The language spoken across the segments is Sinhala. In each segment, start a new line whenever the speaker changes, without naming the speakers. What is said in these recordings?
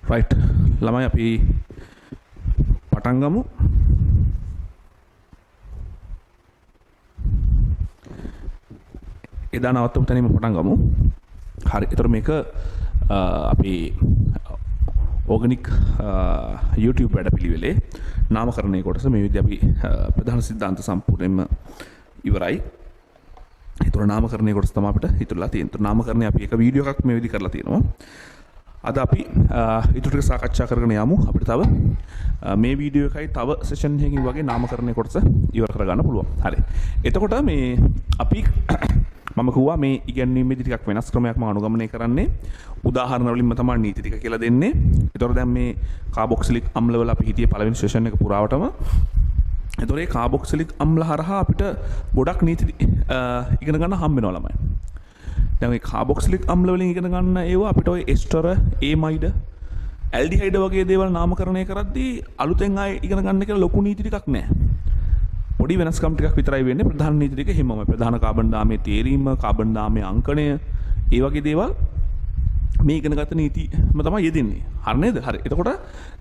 රයිට් ළමයි අපි පටන් ගමු. එදා නවත්තපු තැනින්ම පටන් ගමු. හරි. ඒතර මේක අපි ඕගනික් YouTube වැඩපිළිවෙලේ නාමකරණය කොටස මේ විදිහට අපි ප්‍රධාන සිද්ධාන්ත සම්පූර්ණයෙන්ම ඉවරයි. ඒතර නාමකරණය කොටස තමයි අපිට ඉතුරුලා තියෙන්නේ. ඒතර නාමකරණය අපි එක වීඩියෝ එකක් මේ විදිහ කරලා තියෙනවා. අද අපි ඉතුරු ටික සාකච්ඡා කරගෙන යමු. අපිට තව මේ වීඩියෝ එකයි තව සෙෂන් එකකින් වගේ නාමකරණය කොටස ඉවර කරගන්න පුළුවන්. හරි. එතකොට මේ අපි මම කිව්වා මේ ඉගැන්වීමේදී ටිකක් වෙනස් ක්‍රමයක් මම අනුගමනය කරන්නේ. උදාහරණ වලින්ම තමයි නීති ටික කියලා දෙන්නේ. ඒතකොට දැන් මේ කාබොක්සිලික් අම්ල වල අපි හිටියේ පළවෙනි සෙෂන් එක පුරාවටම. ඒතකොට මේ කාබොක්සිලික් අම්ල හරහා අපිට ගොඩක් නීති ඉගෙන ගන්න හම්බ වෙනවා ළමයි. දැන් මේ කාබොක්සිලික් අම්ල වලින් ඉගෙන ගන්න ඒවා අපිට ඔය එස්ටර්, ඒමයිඩ්, ඇල්ඩිහයිඩ් වගේ දේවල් නාමකරණය කරද්දී අලුතෙන් ආයේ ඉගෙන ගන්න කියලා ලොකු නීති ටිකක් නෑ. පොඩි වෙනස්කම් ටිකක් විතරයි වෙන්නේ. ප්‍රධාන නීති ටික එහෙමමයි. ප්‍රධාන කාබන් දාමයේ තේරීම, කාබන් දාමයේ අංකණය, ඒ වගේ දේවල් මේ ඉගෙන ගත්ත නීතිම තමයි යෙදෙන්නේ. හරි නේද? හරි. එතකොට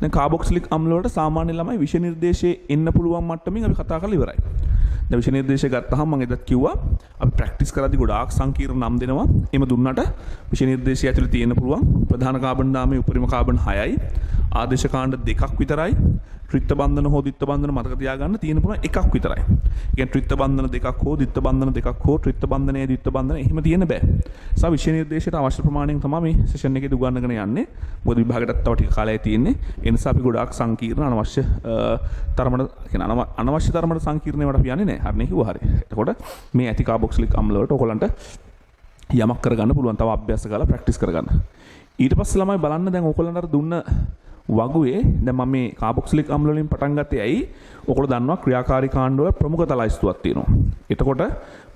දැන් කාබොක්සිලික් අම්ල වලට සාමාන්‍ය ළමයි විෂ නිර්දේශයේ එන්න පුළුවන් මට්ටමින් අපි කතා කරලා ඉවරයි. දැන් විෂ නිර්දේශය ගත්තහම මම එදත් කිව්වා අපි ප්‍රැක්ටිස් කරද්දී ගොඩාක් සංකීර්ණ නම් දෙනවා. එහෙම දුන්නට විෂ නිර්දේශය ඇතුලේ තියෙන්න පුළුවන් ප්‍රධාන කාබන් දාමයේ උපරිම කාබන් 6යි, ආදේශ කාණ්ඩ දෙකක් විතරයි, ත්‍රිත්ව බන්ධන හෝ ද්විත්ව බන්ධන මතක තියාගන්න තියෙන පුළුවන් එකක් විතරයි. ඒ කියන්නේ ත්‍රිත්ව බන්ධන දෙකක් හෝ ද්විත්ව බන්ධන දෙකක් හෝ ත්‍රිත්ව බන්ධනයේ ද්විත්ව බන්ධන එහෙම තියෙන්න බෑ. ඒ නිසා විෂය නිර්දේශයට අවශ්‍ය ප්‍රමාණයෙන් තමයි මේ සෙෂන් එකේදී උගන්වගෙන යන්නේ. මොකද විභාගයටත් තව ටික කාලයයි තියෙන්නේ. ඒ නිසා අපි ගොඩාක් සංකීර්ණ අනවශ්‍ය තරමට කියන්නේ අනවශ්‍ය තරමට සංකීර්ණ ඒවාට අපි යන්නේ නෑ. හරිනේ කිව්වා හරි. එතකොට මේ ඇති කාබොක්සිලික් අම්ල වලට ඔයගොල්ලන්ට යමක් කරගන්න පුළුවන්. තව අභ්‍යාස කරලා ප්‍රැක්ටිස් කරගන්න. ඊට පස්සේ ළමයි බලන්න දැන් ඔයගොල්ලන්ට අර දුන්න වගුවේ දැන් මම මේ කාබොක්සිලික් අම්ල වලින් පටන් ගත්තේ ඇයි? ඔයගොල්ලෝ දන්නවා ක්‍රියාකාරී කාණ්ඩ වල ප්‍රමුඛ තලයිස්තුවක් තියෙනවා. එතකොට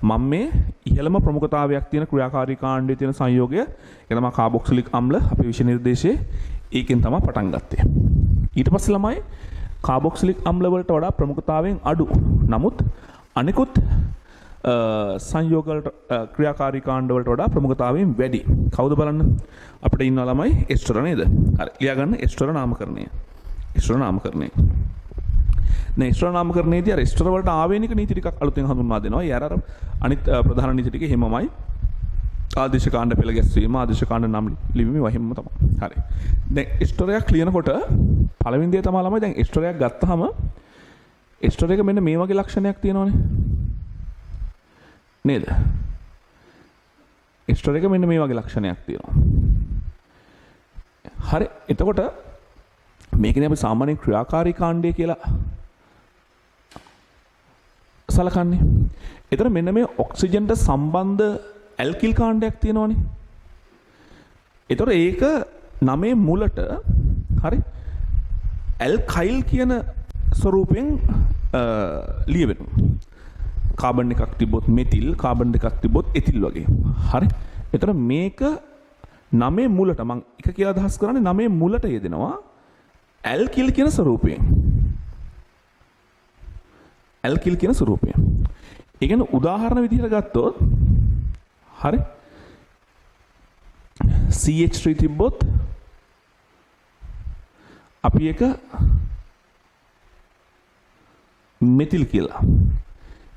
මම මේ ඉහළම ප්‍රමුඛතාවයක් තියෙන ක්‍රියාකාරී කාණ්ඩයේ තියෙන සංයෝගය ඒ තමයි කාබොක්සිලික් අම්ල අපේ විෂය නිර්දේශයේ ඒකෙන් තමයි පටන් ගත්තේ. ඊට පස්සේ ළමයි කාබොක්සිලික් අම්ල වලට වඩා ප්‍රමුඛතාවයෙන් අඩු. නමුත් අනිකුත් සංයෝග වලට ක්‍රියාකාරී කාණ්ඩ වලට වඩා ප්‍රමුඛතාවයෙන් වැඩි. කවුද බලන්න? අපිට ඉන්නවා ළමයි එස්ටර් නේද? හරි. ලියා ගන්න එස්ටර් නාමකරණය. එස්ටර් නාමකරණය. දැන් එස්ටර් නාමකරණයේදී අර එස්ටර් වලට ආවේනික නීති ටිකක් අලුතෙන් හඳුන්වා දෙනවා. ඒ අර අර අනිත් ප්‍රධාන නීති ටික එහෙමමයි. ආදේශ කාණ්ඩ පෙළ ගැස්වීම, ආදේශ කාණ්ඩ නම් ලිවීම වහින්ම තමයි. හරි. දැන් එස්ටරයක් ලියනකොට පළවෙනි දේ තමයි ළමයි දැන් එස්ටරයක් ගත්තාම එස්ටර් එක මෙන්න මේ වගේ ලක්ෂණයක් තියෙනවනේ. නේද? එස්ටර් එක මෙන්න මේ වගේ ලක්ෂණයක් තියෙනවා. හරි. එතකොට මේකනේ අපි සාමාන්‍යයෙන් ක්‍රියාකාරී කාණ්ඩය කියලා සලකන්නේ. එතන මෙන්න මේ ඔක්සිජන්ට සම්බන්ධ ඇල්කිල් කාණ්ඩයක් තියෙනවනේ. එතකොට ඒක නමේ මුලට හරි ඇල්කයිල් කියන ස්වරූපයෙන් ලියවෙනවා. කාබන් එකක් තිබ්බොත් මෙතිල්, කාබන් දෙකක් තිබ්බොත් එතිල් වගේ. හරි. එතකොට මේක නමේ මුලට මං එක කියලා අදහස් කරන්නේ නමේ මුලට යෙදෙනවා ඇල්කිල් කියන ස්වරූපයෙන්. ඇල්කිල් කියන ස්වරූපයෙන්. ඒ කියන්නේ උදාහරණ විදිහට ගත්තොත් හරි CH3 තිබ්බොත් අපි එක මෙතිල් කියලා.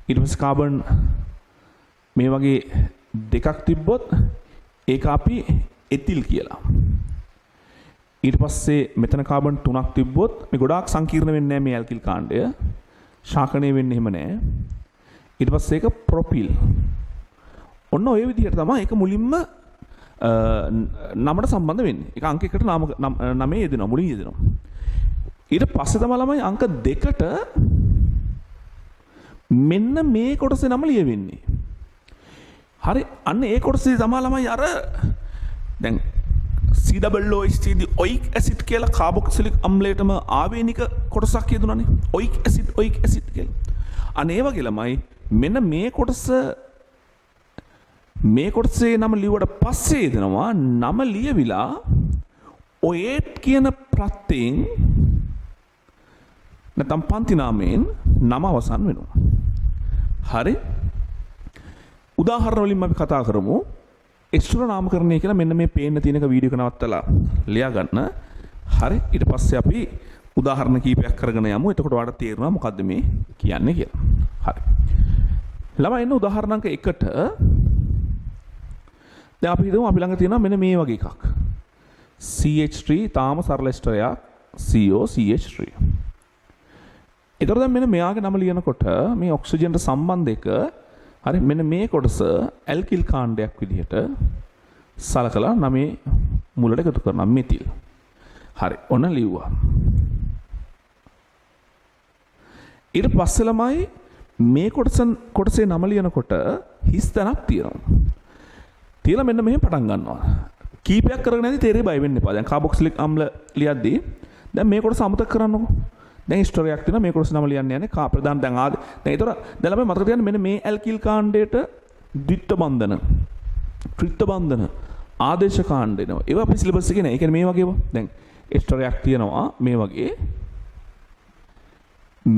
ඊට පස්සේ කාබන් මේ වගේ දෙකක් තිබ්බොත් ඒක අපි එතිල් කියලා. ඊට පස්සේ මෙතන කාබන් තුනක් තිබ්බොත් මේ ගොඩාක් සංකීර්ණ වෙන්නේ නැහැ මේ ඇල්කිල් කාණ්ඩය. ශාකණය වෙන්නේ එහෙම නෑ. ඊට පස්සේ ඒක ප්‍රොපිල්. ඔන්න ඔය විදිහට තමයි ඒක මුලින්ම නමට සම්බන්ධ වෙන්නේ. ඒක අංක එකට නමේ යෙදෙනවා, මුලින් යෙදෙනවා. ඊට පස්සේ තමයි ළමයි අංක දෙකට මෙන්න මේ කොටසේ නම ලියවෙන්නේ. හරි. අන්න ඒ කොටසේ තමයි ළමයි අර දැන් COOH දී ඔයික් ඇසිඩ් කියලා කාබොක්සිලික් අම්ලයටම ආවේනික කොටසක් යෙදුණානේ. ඔයික් ඇසිඩ්, ඔයික් ඇසිඩ් කියලා. අන්න ඒ වගේ ළමයි මෙන්න මේ කොටස මේ කොටසේ නම ලිව්වට පස්සේ යෙදෙනවා නම ලියවිලා ඔයේට් කියන ප්‍රත්‍යයෙන් නැත්නම් පන්ති නාමයෙන් නම අවසන් වෙනවා. හරි. උදාහරණ වලින් අපි කතා කරමු. එස්ටර නාමකරණය කියලා මෙන්න මේ පේන්න තියෙන එක වීඩියෝ එක නවත්තලා ලියා ගන්න. හරි. ඊට පස්සේ අපි උදාහරණ කීපයක් කරගෙන යමු. එතකොට ඔයාලට තේරෙනවා මොකද්ද මේ කියන්නේ කියලා. හරි. ළමයි එන්න උදාහරණ අංක 1ට. දැන් අපි හිතමු අපි ළඟ තියෙනවා මෙන්න මේ වගේ එකක්. CH3 තාම සරල එස්ටරයක් COCH3. ඒතර දැන් මෙන්න මෙයාගේ නම ලියනකොට මේ ඔක්සිජන්ට සම්බන්ධ එක හරි මෙන්න මේ කොටස ඇල්කිල් කාණ්ඩයක් විදිහට සලකලා නමේ මුලට එකතු කරනවා මෙතිල්. හරි ඔන්න ලිව්වා. ඊට පස්සේ ළමයි මේ කොටසේ නම ලියනකොට හිස් තැනක් තියෙනවා. තියලා මෙන්න මෙහෙම පටන් ගන්නවා. කීපයක් කරගෙන යද්දි තේරෙයි බය වෙන්න එපා. දැන් කාබොක්සිලික් අම්ල ලියද්දි දැන් මේ කොටස අමතක කරන්නකෝ. දැන් හිස්ටෝරියක් තියෙනවා මේ කොටස නම ලියන්න යන්නේ කා ප්‍රධාන දැන් ආද දැන් ඒතර දැන් ළමයි මතක තියාගන්න මෙන්න මේ ඇල්කිල් කාණ්ඩයට ද්විත්ව බන්ධන ත්‍රිත්ව බන්ධන ආදේශ කාණ්ඩ එනවා. ඒවා අපි සිලබස් එකේ නෑ. ඒ කියන්නේ මේ වගේ ඒවා. දැන් හිස්ටෝරියක් තියෙනවා මේ වගේ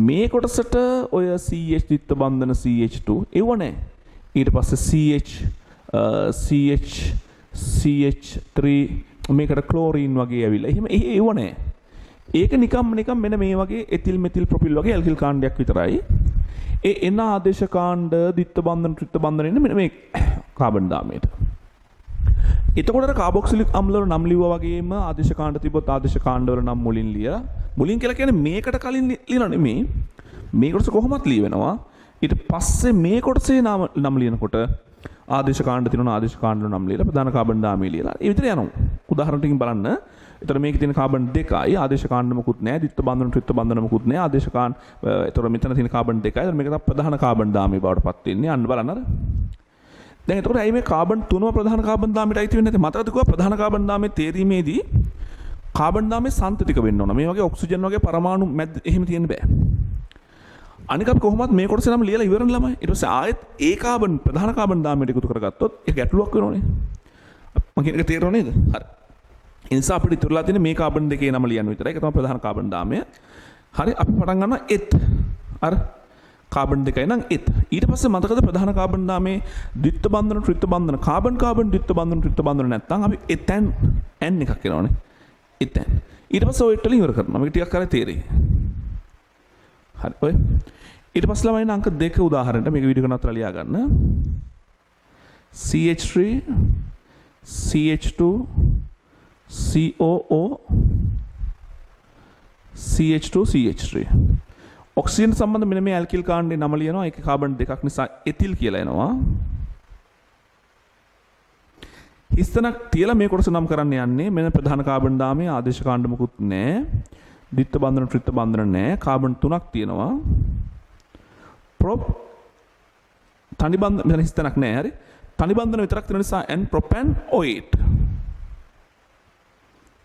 මේ කොටසට ඔය CH ද්විත්ව බන්ධන CH2 ඒව නෑ. ඊට පස්සේ CH CH CH3 මේකට ක්ලෝරීන් වගේ ඇවිල්ලා එහෙම ඒව නෑ. ඒක නිකම්ම නිකම් මෙන්න මේ වගේ එතිල් මෙතිල් ප්‍රොපිල් වගේ ඇල්කිල් කාණ්ඩයක් විතරයි. ඒ එන ආදේශ කාණ්ඩ ද්විත්ව බන්ධන ත්‍රිත්ව බන්ධන එන්නේ මෙන්න මේ කාබන් දාමයට. එතකොට අර කාබොක්සිලික් අම්ල වල නම් ලිව්වා වගේම ආදේශ කාණ්ඩ තිබ්බොත් ආදේශ කාණ්ඩ වල නම් මුලින් ලියලා මුලින් කියලා කියන්නේ මේකට කලින් ලියනව නෙමෙයි. මේ කොටස කොහොමත් ලියවෙනවා. ඊට පස්සේ මේ කොටසේ නම ලියනකොට ආදේශ කාණ්ඩ තියෙනවා ආදේශ කාණ්ඩ වල නම් ලියලා ප්‍රධාන කාබන් දාමේ ලියලා ඒ විතර යනවා. උදාහරණ ටිකකින් බලන්න. ඒතර මේකේ තියෙන කාබන් 2යි ආදේශ කාණ්ඩ මොකුත් නෑ. ද්විත්ව බන්ධන ත්‍රිත්ව බන්ධන මොකුත් නෑ. ආදේශ කාණ්ඩ ඒතර මෙතන තියෙන කාබන් 2යි. ඒතර මේක තමයි ප්‍රධාන කාබන් දාමේ බවට පත් වෙන්නේ. අන්න බලන්න අර. දැන් එතකොට ඇයි මේ කාබන් තුනම ප්‍රධාන කාබන් දාමයට අයිති වෙන්නේ නැත්තේ? මතකද කිව්වා ප්‍රධාන කාබන් දාමේ තේරීමේදී කාබන් දාමේ සන්තතික වෙන්න ඕන. මේ වගේ ඔක්සිජන් වගේ පරමාණු මැද එහෙම තියෙන්න බෑ. අනික අපි කොහොමවත් මේ කොටසේ නම් ලියලා ඉවරනේ ළමයි. ඊට පස්සේ ආයෙත් ඒ කාබන් ප්‍රධාන කාබන් දාමයට එකතු කරගත්තොත් ඒක ගැටලුවක් වෙනවනේ. මං කියන එක තේරෙනව නේද? හරි. ඒ නිසා අපිට ඉතුරුලා තියෙන්නේ මේ කාබන් දෙකේ නම ලියන්න විතරයි. ඒක තමයි ප්‍රධාන කාබන් දාමය. හරි අපි පටන් ගන්නවා එත්. අර කාබන් දෙකයි නම් එත්. ඊට පස්සේ මතකද ප්‍රධාන කාබන් දාමේ ද්විත්ව බන්ධන ත්‍රිත්ව බන්ධන කාබන් කාබන් ද්විත්ව බන්ධන ත්‍රිත්ව බන්ධන නැත්තම් අපි එතැන් ඇන් එකක් එනවනේ. එතැන්. ඊට පස්සේ ඔය එට්ටල ඉවර කරනවා. මේක ටිකක් කරේ තේරෙයි. හරි ඔය ඊට පස්සේ ළමයි අංක 2 උදාහරණයට මේක වීඩියෝ එක නතර ලියා ගන්න. CH3 CH2 COO CH2 CH3 oxygen සම්බන්ධ මෙන්න මේ ඇල්කිල් කාණ්ඩේ නම ලියනවා. ඒකේ කාබන් දෙකක් නිසා එතිල් කියලා එනවා. හිස්තනක් තියලා මේ කොටස නම් කරන්න යන්නේ මෙන්න ප්‍රධාන කාබන් දාමේ ආදේශ කාණ්ඩ මොකුත් නෑ. ද්විත්ව බන්ධන ත්‍රිත්ව බන්ධන නෑ. කාබන් තුනක් තියෙනවා. ප්‍රොප් තනි බන්ධන මෙතන හිස්තනක් නෑ. හරි. තනි බන්ධන විතරක් තියෙන නිසා n ප්‍රොපැන් ඔයිට්.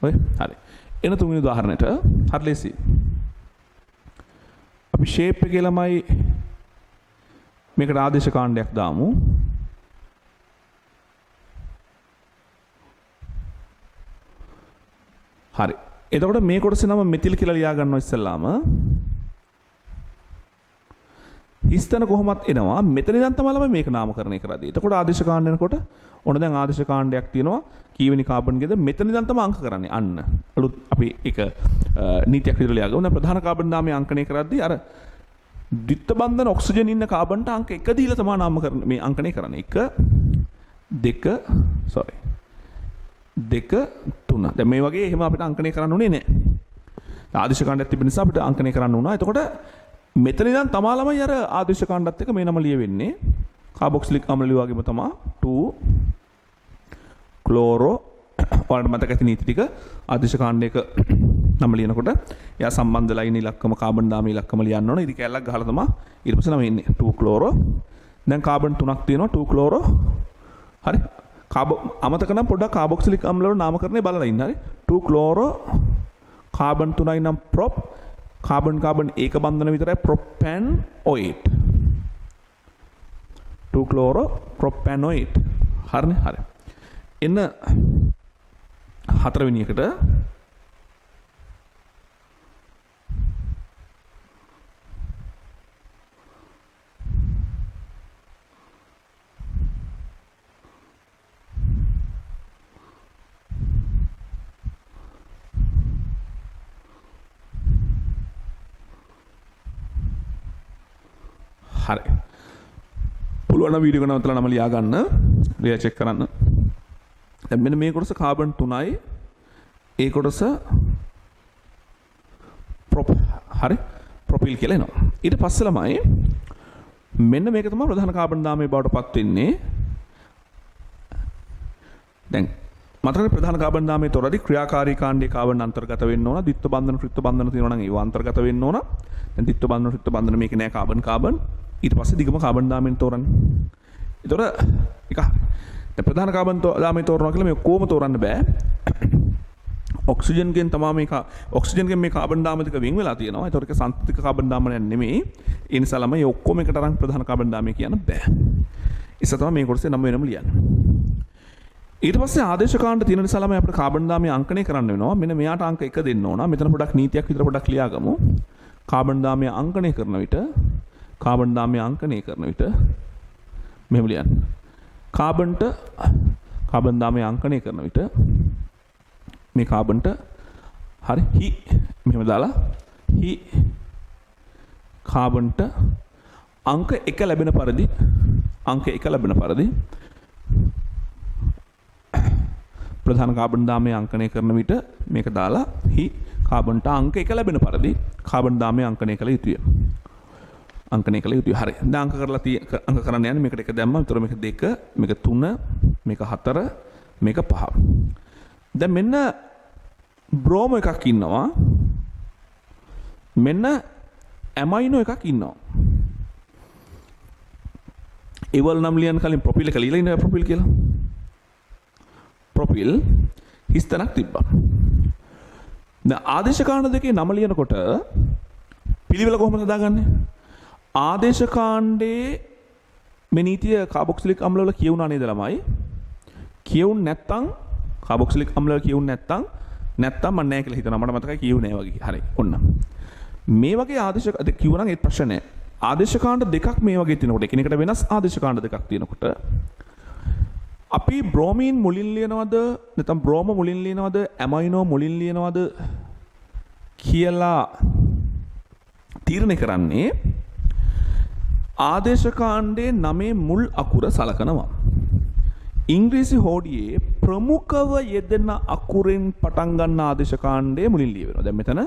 ඔය හරි. එන තුන්වෙනි උදාහරණයට හරි ලේසි. අපි ෂේප් එකේ ළමයි මේකට ආදේශ කාණ්ඩයක් දාමු. හරි. එතකොට මේ කොටසේ නම මෙතිල් කියලා ලියා ගන්නවා ඉස්සෙල්ලාම. හිස්තන කොහොමත් එනවා. මෙතන ඉඳන් තමයි ළමයි මේක නාමකරණය කරන්නේ. එතකොට ආදේශ කාණ්ඩ එනකොට ඔන්න දැන් ආදේශ කාණ්ඩයක් තියෙනවා. කීවෙනි කාබන් ගෙද මෙතන ඉඳන් තමයි අංක කරන්නේ. අන්න අලුත් අපි ඒක නීතියක් විදිහට ලියාගමු. දැන් ප්‍රධාන කාබන් දාමේ අංකණය කරද්දී අර ද්විත්ව බන්ධන ඔක්සිජන් ඉන්න කාබන්ට අංක 1 දීලා තමයි නාමකරණ මේ අංකණය කරන්නේ. 1 2 සෝරි 2 3. දැන් මේ වගේ එහෙම අපිට අංකණය කරන්න උනේ නෑ. ආදේශ කාණ්ඩයක් තිබෙන නිසා අපිට අංකණය කරන්න වුණා. එතකොට මෙතන ඉඳන් තමා ළමයි අර ආදේශ කාණ්ඩත් එක්ක මේ නම ලියවෙන්නේ. කාබොක්සිලික් අම්ල වගේම තමා 2 ක්ලෝරෝ ඔයාලට මතක ඇති නීති ටික ආදේශ කාණ්ඩයක නම ලියනකොට එයා සම්බන්ධ වෙලා ඉන්න ඉලක්කම කාබන් දාමේ ඉලක්කම ලියන්න ඕන. ඉතින් කැලලක් ගහලා තමා ඊට පස්සේ නම එන්නේ 2 ක්ලෝරෝ. දැන් කාබන් තුනක් තියෙනවා 2 ක්ලෝරෝ. හරි. අමතක නම් පොඩ්ඩක් කාබොක්සිලික් අම්ල වල නාමකරණය බලලා ඉන්න. හරි. 2 ක්ලෝරෝ කාබන් තුනයි නම් ප්‍රොප් කාබන් කාබන් ඒක බන්ධන විතරයි ප්‍රොපැන් ඔයිට්. 2 ක්ලෝරෝ ප්‍රොපැනොයිට්. හරිනේ හරි. එන්න හතරවෙනි එකට හරි. පුළුවන් නම් වීඩියෝ එක නවත්තලා නම ලියා ගන්න. ලියා චෙක් කරන්න. දැන් මෙන්න මේ කොටස කාබන් 3යි. ඒ කොටස ප්‍රොප් හරි ප්‍රොපිල් කියලා එනවා. ඊට පස්සේ ළමයි මෙන්න මේක තමයි ප්‍රධාන කාබන් දාමයේ බවට පත් වෙන්නේ. දැන් මතකද ප්‍රධාන කාබන් දාමයේ තොරදී ක්‍රියාකාරී කාණ්ඩයේ කාබන් අන්තර්ගත වෙන්න ඕන. ද්විත්ව බන්ධන ත්‍රිත්ව බන්ධන තියෙනවා නම් ඒව අන්තර්ගත වෙන්න ඕන. දැන් ද්විත්ව බන්ධන ත්‍රිත්ව බන්ධන මේකේ නෑ කාබන් කාබන්. ඊට පස්සේ දිගම කාබන් දාමයෙන් තෝරන්නේ. ඒතොර එක හරි. දැන් ප්‍රධාන කාබන් දාමයේ තෝරනවා කියලා මේ ඔක්කොම තෝරන්න බෑ. ඔක්සිජන්ගෙන් තමයි මේ ඔක්සිජන්ගෙන් මේ කාබන් දාම දෙක වෙන් වෙලා තියෙනවා. ඒතොර ඒක සන්තුලිත කාබන් දාමයක් නෙමෙයි. ඒ නිසා ළමයි ඔක්කොම එකට අරන් ප්‍රධාන කාබන් දාමය කියන්න බෑ. ඉතින් තමයි මේ කොටසේ නම වෙනම ලියන්නේ. ඊට පස්සේ ආදේශ කාණ්ඩ තියෙන නිසා ළමයි අපිට කාබන් දාමය අංකණය කරන්න වෙනවා. මෙන්න මෙයාට අංක 1 දෙන්න ඕන. මෙතන පොඩක් නීතියක් විතර පොඩක් ලියාගමු. කාබන් දාමය අංකණය කරන විට කාබන් දාමය අංකණය කරන විට මෙහෙම ලියන්න. කාබන්ට කාබන් දාමය අංකණය කරන විට මේ කාබන්ට හරි හි මෙහෙම දාලා හි කාබන්ට අංක 1 ලැබෙන පරිදි අංක 1 ලැබෙන පරිදි ප්‍රධාන කාබන් දාමය අංකණය කරන විට මේක දාලා හි කාබන්ට අංක 1 ලැබෙන පරිදි කාබන් දාමය අංකණය කළ යුතුය. අංකණය කළ යුතුය. හරි. දැන් අංක කරලා අංක කරන්න යන්නේ මේකට 1 දැම්මම ඒතර මේක 2, මේක 3, මේක 4, මේක 5. දැන් මෙන්න බ්‍රෝමෝ එකක් ඉන්නවා. මෙන්න ඇමයිනෝ එකක් ඉන්නවා. ඒවල නම් ලියන්න කලින් ප්‍රොපිල් එක ලියලා ඉන්නවා ප්‍රොපිල් කියලා. ප්‍රොපිල් හිස්තැනක් තිබ්බා. දැන් ආදේශ කාණ්ඩ දෙකේ නම ලියනකොට පිළිවෙල කොහොමද හදාගන්නේ? ආදේශ කාණ්ඩේ මේ නීතිය කාබොක්සිලික් අම්ල වල කියුණා නේද ළමයි? කියුන් නැත්තම් කාබොක්සිලික් අම්ල වල කියුන් නැත්තම් මම නෑ කියලා හිතනවා. මට මතකයි කියුනේ නෑ වගේ. හරි. ඔන්න. මේ වගේ ආදේශ කිව්වනම් ඒත් ප්‍රශ්න නෑ. ආදේශ කාණ්ඩ දෙකක් මේ වගේ තියෙනකොට එකිනෙකට වෙනස් ආදේශ කාණ්ඩ දෙකක් තියෙනකොට අපි බ්‍රෝමීන් මුලින් ලියනවද නැත්නම් බ්‍රෝම මුලින් ලියනවද ඇමයිනෝ මුලින් ලියනවද කියලා තීරණය කරන්නේ ආදේශ කාණ්ඩයේ නමේ මුල් අකුර සලකනවා. ඉංග්‍රීසි හෝඩියේ ප්‍රමුඛව යෙදෙන අකුරෙන් පටන් ගන්න ආදේශ කාණ්ඩයේ මුලින් ලියවෙනවා. දැන් මෙතන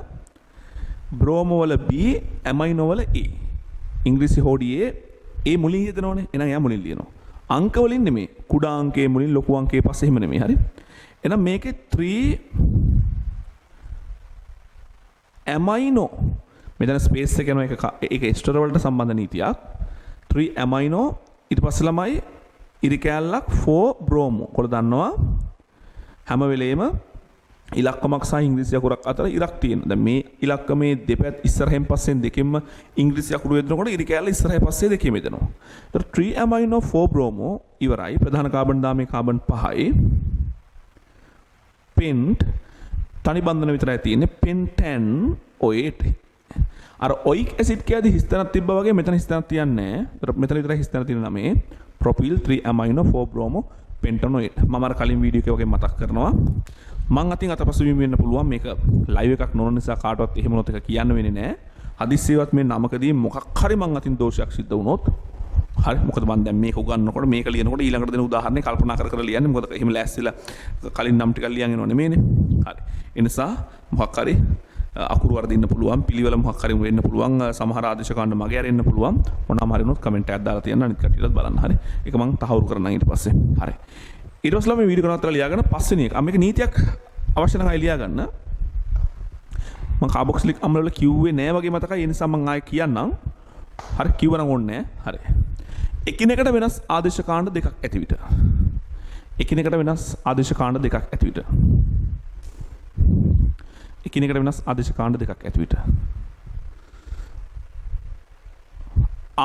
බ්‍රෝමෝ වල B, ඇමයිනෝ වල A. ඉංග්‍රීසි හෝඩියේ A මුලින් යෙදෙනවනේ. එහෙනම් එයා මුලින් ලියනවා. අංක වලින් නෙමෙයි. කුඩා අංකයේ මුලින් ලොකු අංකයේ පස්සේ එහෙම නෙමෙයි. හරි. එහෙනම් මේකේ 3 ඇමයිනෝ මෙතන ස්පේස් එක යනවා. ඒක එස්ටර් වලට සම්බන්ධ නීතියක්. 3 ඇමයිනෝ ඊට පස්සේ ළමයි ඉරි කෑල්ලක් 4 බ්‍රෝමෝ. කොළ දන්නවා හැම වෙලේම ඉලක්කමක් සහ ඉංග්‍රීසි අකුරක් අතර ඉරක් තියෙනවා. දැන් මේ ඉලක්කමේ දෙපැත්ත ඉස්සරහෙන් පස්සෙන් දෙකෙන්ම ඉංග්‍රීසි අකුරු යෙදෙනකොට ඉරි කෑල්ල ඉස්සරහ පස්සේ දෙකෙම යෙදෙනවා. ඒතර 3 ඇමයිනෝ 4 බ්‍රෝමෝ ඉවරයි. ප්‍රධාන කාබන් දාමේ කාබන් 5යි. පෙන්ට් තනි බන්ධන විතරයි තියෙන්නේ. පෙන්ටැන් ඔයේට්. අර ඔයික් ඇසිඩ් කියද්දි හිස්තැනක් තිබ්බා වගේ මෙතන හිස්තැනක් තියන්නේ නැහැ. ඒතර මෙතන විතරයි හිස්තැන තියෙන නමේ. ප්‍රොපිල් 3 ඇමයිනෝ 4 බ්‍රෝමෝ පෙන්ටනොයිට්. මම අර කලින් වීඩියෝ එකේ වගේ මතක් කරනවා. මං අතින් අතපසු වීම වෙන්න පුළුවන්. මේක ලයිව් එකක් නොවන නිසා කාටවත් එහෙම නොත් එක කියන්න වෙන්නේ නැහැ. හදිස්සියවත් මේ නමකදී මොකක් හරි මං අතින් දෝෂයක් සිද්ධ වුණොත් හරි, මොකද මං දැන් මේක උගන්වනකොට මේක ලියනකොට ඊළඟට දෙන උදාහරණේ කල්පනා කර කර ලියන්නේ. මොකද එහෙම ලෑස්තිලා කලින් නම් ටිකක් ලියන් එනව නෙමෙයිනේ. හරි. ඒ නිසා මොකක් හරි අකුරු වර්ධින්න පුළුවන්, පිළිවෙල මොකක් හරි වෙන්න පුළුවන්, සමහර ආදේශ කාණ්ඩ මගේ ඇරෙන්න පුළුවන්. මොනවාම හරි වුණොත් කමෙන්ට් එකක් දාලා තියන්න, අනිත් කට්ටියටත් බලන්න. හරි. ඒක මං තහවුරු කරන්නම් ඊට පස්සේ. හරි. ඊට පස්සේ මේ වීඩියෝ කරනතර ලියාගෙන පස්වෙනි එක. මේක නීතියක් අවශ්‍ය නම් ආයෙ ලියාගන්න. මං කාබොක්සිලික් අම්ල වල කිව්වේ නෑ වගේ මතකයි. ඒ නිසා මං ආයෙ කියන්නම්. හරි, කිව්වනම් ඕනේ නෑ. හරි. එකිනෙකට වෙනස් ආදේශ කාණ්ඩ දෙකක් ඇති විට. එකිනෙකට වෙනස් ආදේශ කාණ්ඩ දෙකක් ඇති විට. එකිනෙකට වෙනස් ආදේශ කාණ්ඩ දෙකක් ඇති විට.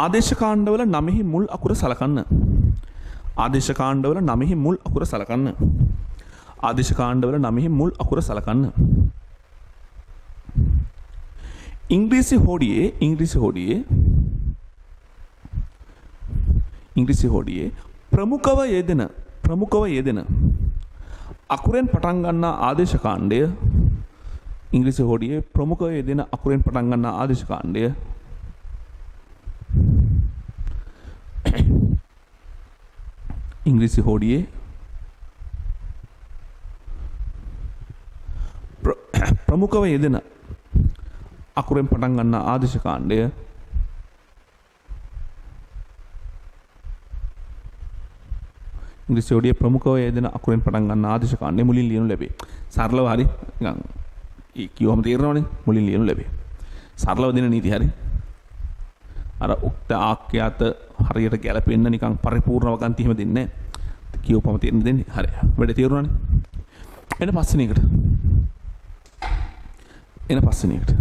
ආදේශ කාණ්ඩවල නමෙහි මුල් අකුර සලකන්න. ආදේශ කාණ්ඩවල නමෙහි මුල් අකුර සලකන්න. ආදේශ කාණ්ඩවල නමෙහි මුල් අකුර සලකන්න. ඉංග්‍රීසි හෝඩියේ ඉංග්‍රීසි හෝඩියේ ඉංග්‍රීසි හෝඩියේ ප්‍රමුඛව යෙදෙන අකුරෙන් පටන් ගන්නා ආදේශ කාණ්ඩය ඉංග්‍රීසි හෝඩියේ ප්‍රමුඛව යෙදෙන අකුරෙන් පටන් ගන්නා ආදේශ කාණ්ඩය ඉංග්‍රීසි හෝඩියේ ප්‍රමුඛව යෙදෙන අකුරෙන් පටන් ගන්න ආදේශ කාණ්ඩය ඉංග්‍රීසි හෝඩියේ ප්‍රමුඛව යෙදෙන අකුරෙන් පටන් ගන්න ආදේශ කාණ්ඩය මුලින් ලියනු ලැබේ. සරලව හරි නිකන් ඒ කිව්වම තේරෙනවනේ මුලින් ලියනු ලැබේ. සරලව දෙන නීති හරි. අර උක්ත ආඛ්‍යාත හරියට ගැලපෙන්න නිකන් පරිපූර්ණ වගන්ති එහෙම දෙන්නේ නැහැ. කියවපම තේරෙන්න දෙන්නේ. හරි. වැඩේ තේරුණානේ. එන පස්වෙනි එකට. එන පස්වෙනි එකට.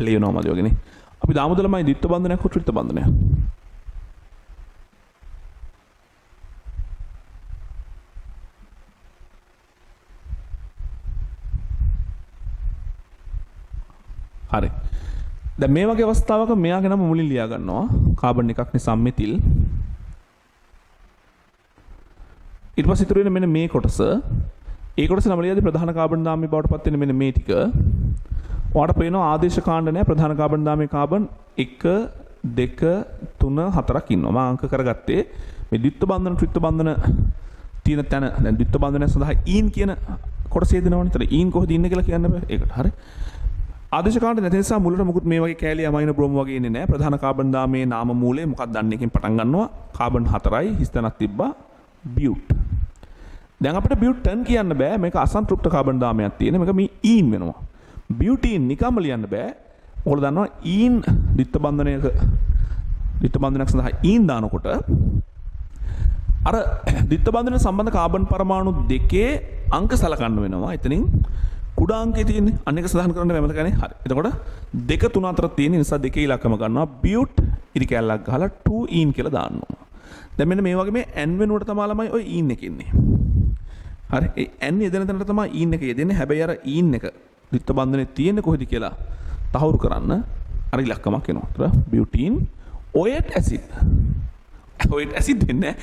ලියනවා මදි වගේනේ. අපි දාමුද ළමයි ද්විත්ව බන්ධනයක් හෝ ත්‍රිත්ව බන්ධනයක්? හරි. දැන් මේ වගේ අවස්ථාවක මෙයාගේ නම මුලින් ලියා ගන්නවා. කාබන් එකක් නිසා මෙතිල්. ඊට පස්සේ ඉතුරු වෙන මෙන්න මේ කොටස. ඒ කොටස නම ලියද්දී ප්‍රධාන කාබන් දාමේ බවට පත් වෙන මෙන්න මේ ටික. ඔයාලට පේනවා ආදේශ කාණ්ඩ නෑ ප්‍රධාන කාබන් දාමේ කාබන් 1 2 3 4ක් ඉන්නවා. මම අංක කරගත්තේ මේ ද්විත්ව බන්ධන ත්‍රිත්ව බන්ධන තියෙන තැන. දැන් ද්විත්ව බන්ධනය සඳහා ඊන් කියන කොටස යෙදෙනවනේ. ඒතර ඊන් කොහෙද ඉන්නේ කියලා කියන්න බෑ. ඒකට හරි. ආදේශ කාණ්ඩ නැති නිසා මුලට මොකුත් මේ වගේ කෑලි ඇමයිනෝ බ්‍රෝම වගේ එන්නේ නැහැ. ප්‍රධාන කාබන් දාමේ නාම මූලය මොකක්ද දන්නේ එකෙන් පටන් ගන්නවා. කාබන් 4යි හිස් තැනක් තිබ්බා බියුට්. දැන් අපිට බියුටන් කියන්න බෑ. මේක අසන්තෘප්ත කාබන් දාමයක් තියෙන. මේක මේ ඊන් වෙනවා. බියුටීන් නිකම්ම ලියන්න බෑ. ඔයගොල්ලෝ දන්නවා ඊන් ද්විත්ව බන්ධනයක ද්විත්ව බන්ධනයක් සඳහා ඊන් දානකොට අර ද්විත්ව බන්ධනය සම්බන්ධ කාබන් පරමාණු දෙකේ අංක සලකන්න වෙනවා. එතනින් කුඩා අංකේ තියෙන්නේ. අන්න එක සඳහන් කරන්න බෑ මතකනේ. හරි. එතකොට 2 3 අතර තියෙන නිසා දෙකේ ඉලක්කම ගන්නවා. බියුට් ඉරි කැල්ලක් ගහලා 2 ඊන් කියලා දාන්න ඕන. දැන් මෙන්න මේ වගේ මේ ඇන් වෙනුවට තමයි ළමයි ඔය ඊන් එක ඉන්නේ. හරි. ඒ ඇන් යෙදෙන තැනට තමයි ඊන් එක යෙදෙන්නේ. හැබැයි අර ඊන් එක ද්විත්ව බන්ධනේ තියෙන්නේ කොහෙද කියලා තහවුරු කරන්න අර ඉලක්කමක් එනවා. ඒතර බියුටීන් ඔයට් ඇසිඩ්. ඔයට් ඇසිඩ් දෙන්නේ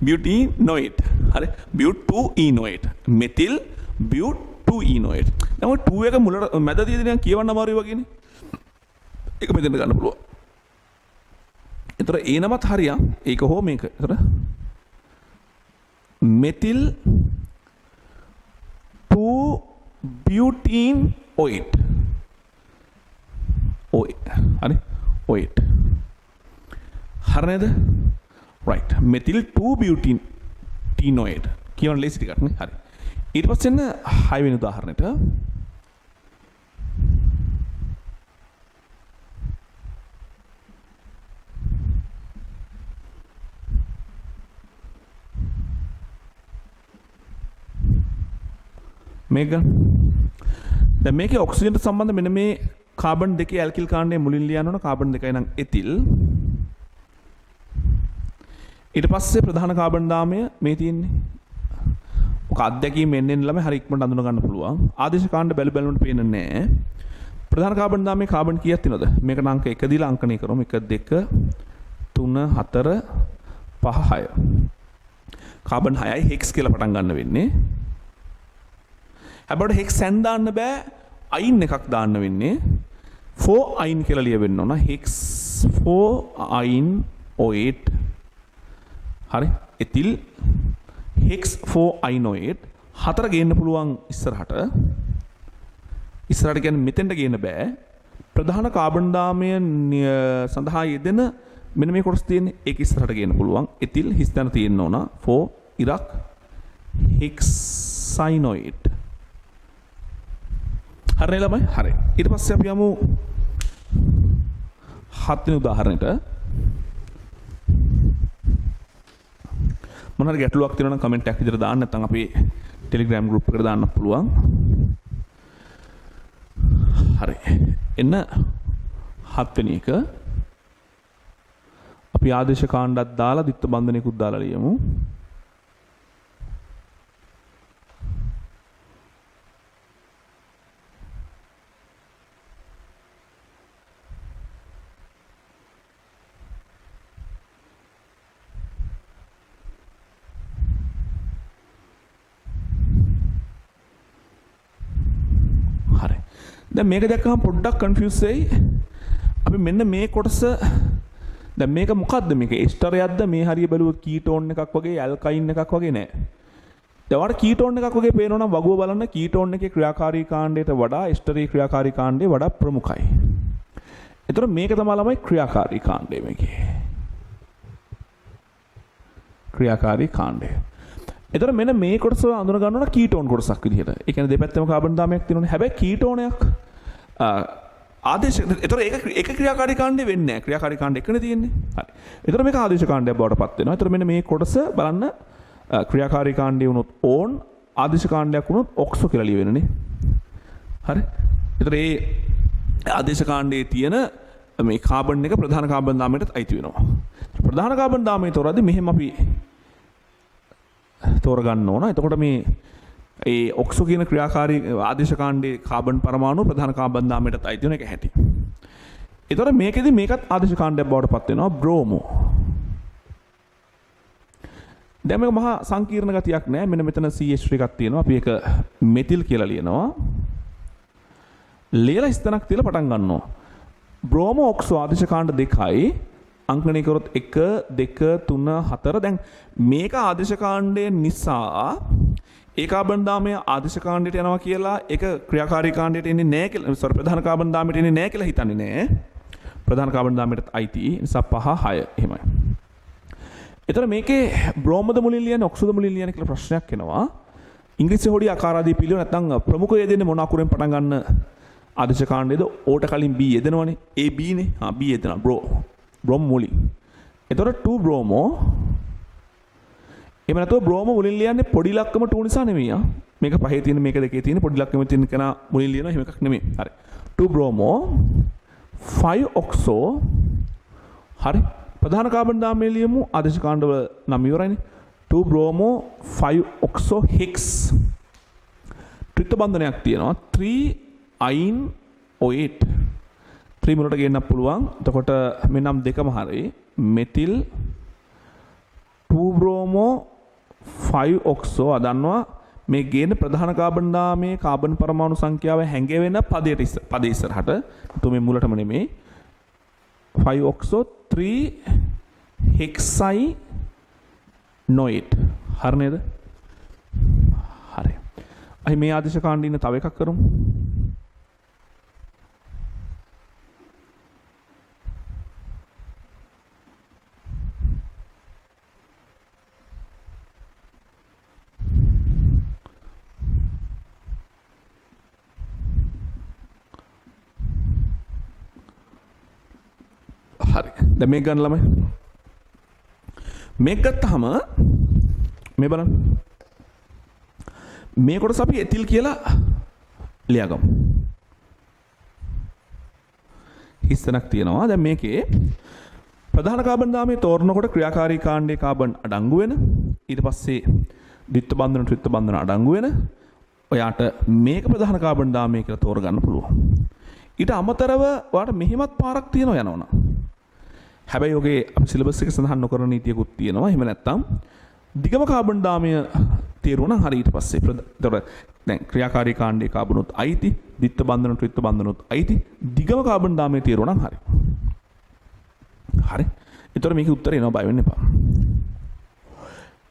බියුටීනොයිට්. හරි. බියුට් 2 ඊනොයිට්. මෙතිල් බියුට් 2 ඊනොයිට්. දැන් ඔය 2 එක මුලට මැද තියෙන නිකන් කියවන්න අමාරුයි වගේනේ. ඒක මෙතෙන්ට ගන්න පුළුවන්. ඒතර ඒ නමත් හරියා. ඒක හෝ මේක. ඒතර මෙතිල් 2 බියුටීන් ඔයිට්. ඔයි. හරි. ඔයිට්. හරි නේද? රයිට්. මෙතිල් 2 බියුටීන් ටීනොයිඩ්. කියවන්න ලේසි ටිකක් නේ. හරි. ඊට පස්සේ එන්න 6 වෙනි උදාහරණයට. මේක දැන් මේකේ ඔක්සිජන්ට සම්බන්ධ මෙන්න මේ කාබන් දෙකේ ඇල්කිල් කාණ්ඩය මුලින් ලියන්න ඕන. කාබන් දෙකයි නම් එතිල්. ඊට පස්සේ ප්‍රධාන කාබන් දාමය මේ තියෙන්නේ. ඔක අත්දැකීම් එන්න එන්න ළමයි හරි ඉක්මනට අඳුන ගන්න පුළුවන්. ආදේශ කාණ්ඩ බැලු බැලුමට පේන්නේ නැහැ. ප්‍රධාන කාබන් දාමේ කාබන් කීයක් තියෙනවද? මේකට අංක 1 දීලා අංකණය කරමු. 1 2 3 4 5 6. කාබන් 6යි හෙක්ස් කියලා පටන් ගන්න වෙන්නේ. හැබැයි හෙක්ස් ඇන් දාන්න බෑ. අයින් එකක් දාන්න වෙන්නේ. 4 අයින් කියලා ලියවෙන්න ඕන. හෙක්ස් 4 අයින් ඔයිට්. හරි. එතිල් හෙක්ස් 4 අයිනොයිට් 4 ගේන්න පුළුවන් ඉස්සරහට. ඉස්සරහට කියන්නේ මෙතෙන්ට ගේන්න බෑ. ප්‍රධාන කාබන් දාමය සඳහා යෙදෙන මෙන්න මේ කොටස තියෙන්නේ. ඒක ඉස්සරහට ගේන්න පුළුවන්. එතිල් හිස් තැන තියෙන්න ඕන. 4 ඉරක් හෙක්සයිනොයිඩ්. හරිනේ ළමයි? හරි. ඊට පස්සේ අපි යමු 7 වෙනි උදාහරණයට. මොන හරි ගැටලුවක් තියෙනවා නම් කමෙන්ට් එකක් විදිහට දාන්න, නැත්නම් අපේ Telegram group එකට දාන්න පුළුවන්. හරි. එන්න 7 වෙනි එක. අපි ආදේශ කාණ්ඩක් දාලා ද්විත්ව බන්ධනයකුත් දාලා ලියමු. දැන් මේක දැක්කම පොඩ්ඩක් කන්ෆියුස් වෙයි. අපි මෙන්න මේ කොටස දැන් මේක මොකද්ද මේක එස්ටරයක්ද මේ හරිය බැලුවොත් කීටෝන් එකක් වගේ ඇල්කයින් එකක් වගේ නෑ. දැන් ඔයාලට කීටෝන් එකක් වගේ පේනවා නම් වගුව බලන්න කීටෝන් එකේ ක්‍රියාකාරී කාණ්ඩයට වඩා එස්ටරේ ක්‍රියාකාරී කාණ්ඩය වඩා ප්‍රමුඛයි. ඒතර මේක තමයි ළමයි ක්‍රියාකාරී කාණ්ඩය මේකේ. ක්‍රියාකාරී කාණ්ඩය. ඒතර මෙන්න මේ කොටස අඳුන ගන්න ඕන කීටෝන් කොටසක් විදිහට. ඒ කියන්නේ දෙපැත්තෙම කාබන් දාමයක් තියෙනවනේ. හැබැයි කීටෝනයක් ආදේශ ඒතර ඒක ඒක ක්‍රියාකාරී කාණ්ඩය වෙන්නේ නැහැ. ක්‍රියාකාරී කාණ්ඩ එකනේ තියෙන්නේ. හරි. ඒතර මේක ආදේශ කාණ්ඩයක් බවට පත් වෙනවා. ඒතර මෙන්න මේ කොටස බලන්න ක්‍රියාකාරී කාණ්ඩය වුණොත් ඕන් ආදේශ කාණ්ඩයක් වුණොත් ඔක්සෝ කියලා ලියවෙනනේ. හරි. ඒතර ඒ ආදේශ කාණ්ඩයේ තියෙන මේ කාබන් එක ප්‍රධාන කාබන් දාමයටත් අයිති වෙනවා. ප්‍රධාන කාබන් දාමය තෝරද්දි මෙහෙම අපි තෝරගන්න ඕන. එතකොට මේ ඒ ඔක්සෝ කියන ක්‍රියාකාරී ආදේශ කාණ්ඩයේ කාබන් පරමාණු ප්‍රධාන කාබන් දාමයටත් අයිති වෙන එක හැටි. එතකොට මේකෙදි මේකත් ආදේශ කාණ්ඩයක් බවට පත් වෙනවා බ්‍රෝමෝ. දැන් මේක මහා සංකීර්ණ ගතියක් නෑ. මෙන්න මෙතන CH3 එකක් තියෙනවා. අපි ඒක මෙතිල් කියලා ලියනවා. ලියලා ස්තනක් තියලා පටන් ගන්නවා. බ්‍රෝමෝ ඔක්සෝ ආදේශ කාණ්ඩ දෙකයි අංකණය කරොත් 1 2 3 4. දැන් මේක ආදේශ කාණ්ඩය නිසා ඒ කාබන් දාමය ආදේශ කාණ්ඩයට යනවා කියලා ඒක ක්‍රියාකාරී කාණ්ඩයට එන්නේ නෑ කියලා, සෝරි ප්‍රධාන කාබන් දාමයට එන්නේ නෑ කියලා හිතන්නේ නෑ. ප්‍රධාන කාබන් දාමයටත් අයිති නිසා 5 6 එහෙමයි. ඒතර මේකේ බ්‍රෝමද මුලින් ලියන්නේ ඔක්සෝද මුලින් ලියන්නේ කියලා ප්‍රශ්නයක් එනවා. ඉංග්‍රීසි හොඩි ආකාරාදී පිළිවෙල නැත්නම් ප්‍රමුඛ යෙදෙන්නේ මොන අකුරෙන් පටන් ගන්න ආදේශ කාණ්ඩයේද? ඕට කලින් B යෙදෙනවනේ. A B නේ. හා B යෙදෙනවා. බ්‍රෝ බ්‍රොම් මුලින්. එතකොට 2 බ්‍රෝමෝ. එහෙම නැතුව බ්‍රෝමෝ මුලින් ලියන්නේ පොඩි ඉලක්කම 2 නිසා නෙමෙයි ආ. මේක පහේ තියෙන මේක දෙකේ තියෙන පොඩි ඉලක්කම තියෙන කෙනා මුලින් ලියනවා එහෙම එකක් නෙමෙයි. හරි. 2 බ්‍රෝමෝ 5 ඔක්සෝ. හරි. ප්‍රධාන කාබන් දාමය ලියමු. ආදේශ කාණ්ඩවල නම් ඉවරයිනේ. 2 බ්‍රෝමෝ 5 ඔක්සෝ හෙක්ස්. ත්‍රිත්ව බන්ධනයක් තියෙනවා. 3 අයින් ඔයේට්. 3 මුලට ගේන්න පුළුවන්. එතකොට මේ නම් දෙකම හරි. මෙතිල් 2 බ්‍රෝමෝ 5 ඔක්සෝ අදන්නවා මේ ගේන ප්‍රධාන කාබන් දාමයේ කාබන් පරමාණු සංඛ්‍යාව හැංගෙවෙන පදයට පදේ ඉස්සරහට. તો මේ මුලටම නෙමෙයි. 5 ඔක්සෝ 3 හෙක්සයිනොයිඩ්. හරි නේද? හරි. අපි මේ ආදේශ කාණ්ඩේ ඉන්න තව එකක් කරමු. හරි. දැන් මේක ගන්න ළමයි. මේක ගත්තාම මේ බලන්න. මේ කොටස අපි එතිල් කියලා ලියාගමු. හිස්තැනක් තියෙනවා. දැන් මේකේ ප්‍රධාන කාබන් දාමයේ තෝරනකොට ක්‍රියාකාරී කාණ්ඩයේ කාබන් අඩංගු වෙන, ඊට පස්සේ ද්විත්ව බන්ධන ත්‍රිත්ව බන්ධන අඩංගු වෙන, ඔයාට මේක ප්‍රධාන කාබන් දාමය කියලා තෝරගන්න පුළුවන්. ඊට අමතරව ඔයාට මෙහෙමත් පාරක් තියෙනවා යනවනම්. හැබැයි ඔගේ අපි සිලබස් එකේ සඳහන් නොකරන නීතියකුත් තියෙනවා. එහෙම නැත්නම් දිගම කාබන් දාමය තේරුණා නම් හරි. ඊට පස්සේ එතකොට දැන් ක්‍රියාකාරී කාණ්ඩයේ කාබනොත් අයිති, ද්විත්ව බන්ධන ත්‍රිත්ව බන්ධනොත් අයිති, දිගම කාබන් දාමය තේරුණා නම් හරි. හරි. එතකොට මේකේ උත්තරේ එනවා, බය වෙන්න එපා.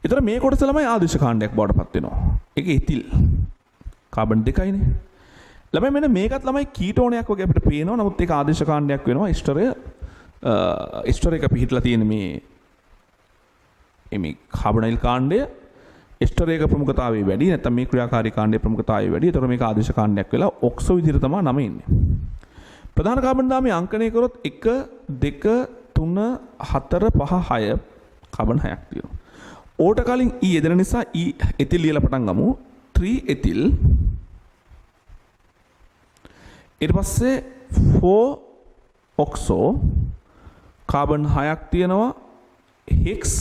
එතකොට මේ කොටස ළමයි ආදේශ කාණ්ඩයක් බවට පත් වෙනවා. ඒක එතිල් කාබන් දෙකයිනේ. ළමයි මෙන්න මේකත් ළමයි කීටෝනයක් වගේ අපිට පේනවා. නමුත් ඒක ආදේශ කාණ්ඩයක් වෙනවා. එස්ටරය එස්ටර් එක පිහිටලා තියෙන මේ මේ කාබනයිල් කාණ්ඩය එස්ටර් එක ප්‍රමුඛතාවය වැඩි, නැත්නම් මේ ක්‍රියාකාරී කාණ්ඩයේ ප්‍රමුඛතාවය වැඩි. ඒතකොට මේක ආදේශ කාණ්ඩයක් වෙලා ඔක්සෝ විදිහට තමයි නම එන්නේ. ප්‍රධාන කාබන් දාමයේ අංකණය කරොත් 1 2 3 4 5 6 කාබන් 6ක් තියෙනවා. ඕට කලින් E යෙදෙන නිසා E එතිල් ලියලා පටන් ගමු. 3 එතිල් ඊට පස්සේ 4 ඔක්සෝ කාබන් 6ක් තියෙනවා හෙක්ස්.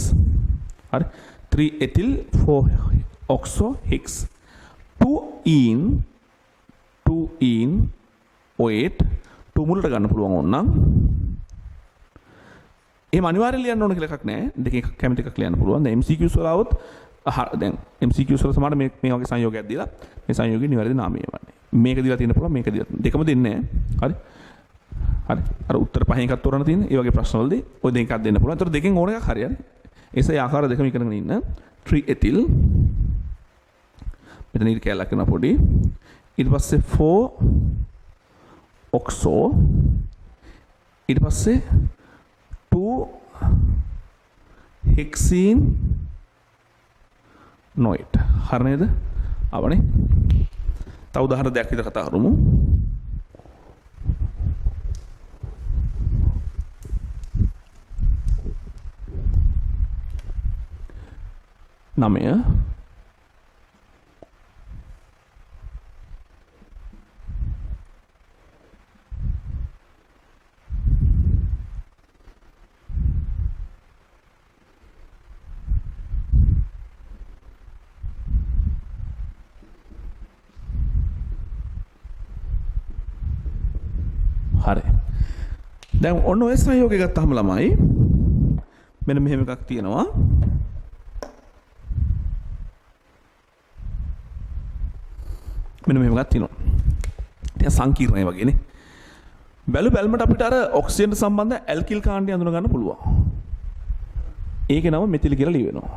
හරි. 3 එතිල් 4 ඔක්සෝ හෙක්ස් 2 ඊන් 2 ඊන් 8 2 මුලට ගන්න පුළුවන් ඕනනම්. එහෙම අනිවාර්යෙන් ලියන්න ඕන කියලා එකක් නෑ. දෙකෙන් එකක් කැමති එකක් ලියන්න පුළුවන්. දැන් MCQs වල આવොත් දැන් MCQs වල සමහර මේ මේ වගේ සංයෝගයක් දීලා මේ සංයෝගයේ නිවැරදි නාමය එවන්නේ. මේක දීලා තියෙන පුළුවන්, මේක දීලා දෙකම දෙන්නේ නැහැ. හරි. හරි. අර උත්තර පහෙන් එකක් තෝරන්න තියෙන. ඒ වගේ ප්‍රශ්න වලදී ඔය දෙක එකක් දෙන්න පුළුවන්. ඒතර දෙකෙන් ඕන එකක් හරි හරි. ඒ නිසා ඒ ආකාර දෙකම ඉගෙනගෙන ඉන්න. 3 ethyl මෙතන ඊට කැලක් කරනවා පොඩි. ඊට පස්සේ 4 ඔක්සෝ, ඊට පස්සේ 2 හෙක්සීන් නොයිට්. හරි නේද? ආවනේ. තව උදාහරණ දෙකක් විතර කතා කරමු. නමය. හරි. දැන් ඔන්න ඔය සංයෝගය ගත්තාම ළමයි මෙන්න මෙහෙම එකක් තියෙනවා. මෙන්න මෙහෙම එකක් තියෙනවා. ටිකක් සංකීර්ණයි වගේනේ. බැලු බැලමට අපිට අර ඔක්සිජන් සම්බන්ධ ඇල්කිල් කාණ්ඩය අඳුන ගන්න පුළුවන්. ඒකේ නම මෙතිල් කියලා ලියවෙනවා.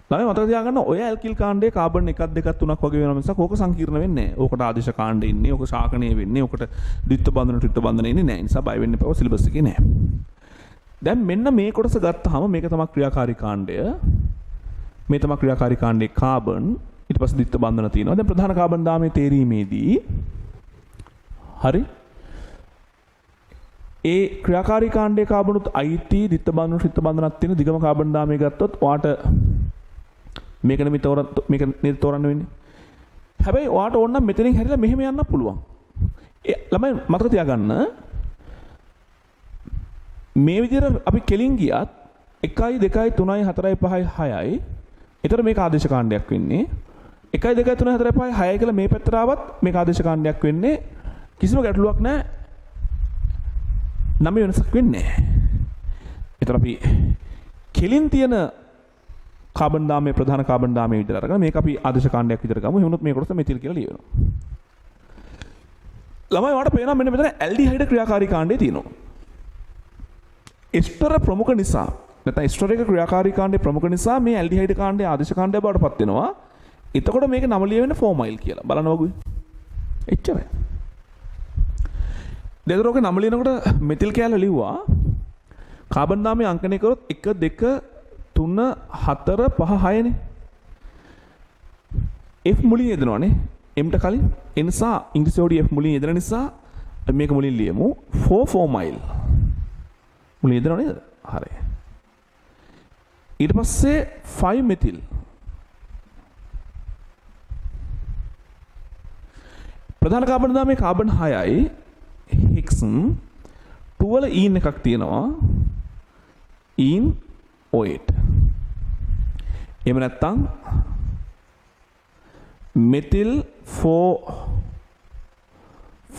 ළමයි මතක තියාගන්න ඔය ඇල්කිල් කාණ්ඩයේ කාබන් 1 2 3ක් වගේ වෙනවා මිසක් ඕක සංකීර්ණ වෙන්නේ නැහැ. ඕකට ආදේශ කාණ්ඩ ඉන්නේ, ඕක ශාකණය වෙන්නේ, ඕකට ද්විත්ව බන්ධන ත්‍රිත්ව බන්ධන ඉන්නේ නැහැ. ඒ නිසා බය වෙන්න එපා, ඔය සිලබස් එකේ නැහැ. දැන් මෙන්න මේ කොටස ගත්තාම මේක තමයි ක්‍රියාකාරී කාණ්ඩය. මේ තමයි ක්‍රියාකාරී කාණ්ඩයේ කාබන්, ඊට පස්සේ ද්විත්ව බන්ධන තියෙනවා. දැන් ප්‍රධාන කාබන් දාමේ තේරීමේදී හරි ඒ ක්‍රියාකාරී කාණ්ඩයේ කාබනුත් අයිති ද්විත්ව බන්ධන ත්‍රිත්ව බන්ධනක් තියෙන දිගම කාබන් දාමේ ගත්තොත් ඔයාට මේක නෙමෙයි තෝරන්න, මේක නේද තෝරන්න වෙන්නේ. හැබැයි ඔයාට ඕන නම් මෙතනින් හැරිලා මෙහෙම යන්න පුළුවන්. ඒ ළමයි මතක තියාගන්න මේ විදිහට අපි කෙලින් ගියත් 1 2 3 4 5 6යි. ඒතර මේක ආදේශ කාණ්ඩයක් වෙන්නේ. 1 2 3 4 5 6යි කියලා මේ පැත්තට ආවත් මේක ආදේශ කාණ්ඩයක් වෙන්නේ. කිසිම ගැටලුවක් නැහැ. නම වෙනසක් වෙන්නේ නැහැ. ඒතර අපි කෙලින් තියෙන කාබන් දාමයේ ප්‍රධාන කාබන් දාමයේ විදිහට අරගෙන මේක අපි ආදේශ කාණ්ඩයක් විදිහට ගමු. එහෙම වුණොත් මේ කොටස මෙතිල් කියලා ලියවෙනවා. ළමයි ඔයාලට පේනවා මෙන්න මෙතන ඇල්ඩිහයිඩ් ක්‍රියාකාරී කාණ්ඩය තියෙනවා. එස්ටර් ප්‍රමුඛ නිසා නැත්නම් එස්ටර් එක ක්‍රියාකාරී කාණ්ඩය ප්‍රමුඛ නිසා මේ ඇල්ඩිහයිඩ් කාණ්ඩය ආදේශ කාණ්ඩය බවට පත් වෙනවා. එතකොට මේක නම ලියවෙන්නේ ෆෝමයිල් කියලා. බලන්න වගුයි. එච්චරයි. දෙදරෝක නම ලියනකොට මෙතිල් කෑල්ල ලිව්වා. කාබන් දාමේ අංකණය කරොත් 1 2 3 4 5 6 නේ. F මුලින් යෙදෙනවානේ M ට කලින්. ඒ නිසා ඉංග්‍රීසි හොඩි F මුලින් යෙදෙන නිසා මේක මුලින් ලියමු. 4 ෆෝමයිල්. මුලින් යෙදෙනව නේද? හරි. ඊට පස්සේ 5 මෙතිල්. ප්‍රධාන කාබන් දාමේ කාබන් 6යි හෙක්සන් 2 වල ඊන් එකක් තියෙනවා. ඊන් ඔයිට්. එහෙම නැත්නම් මෙතිල් 4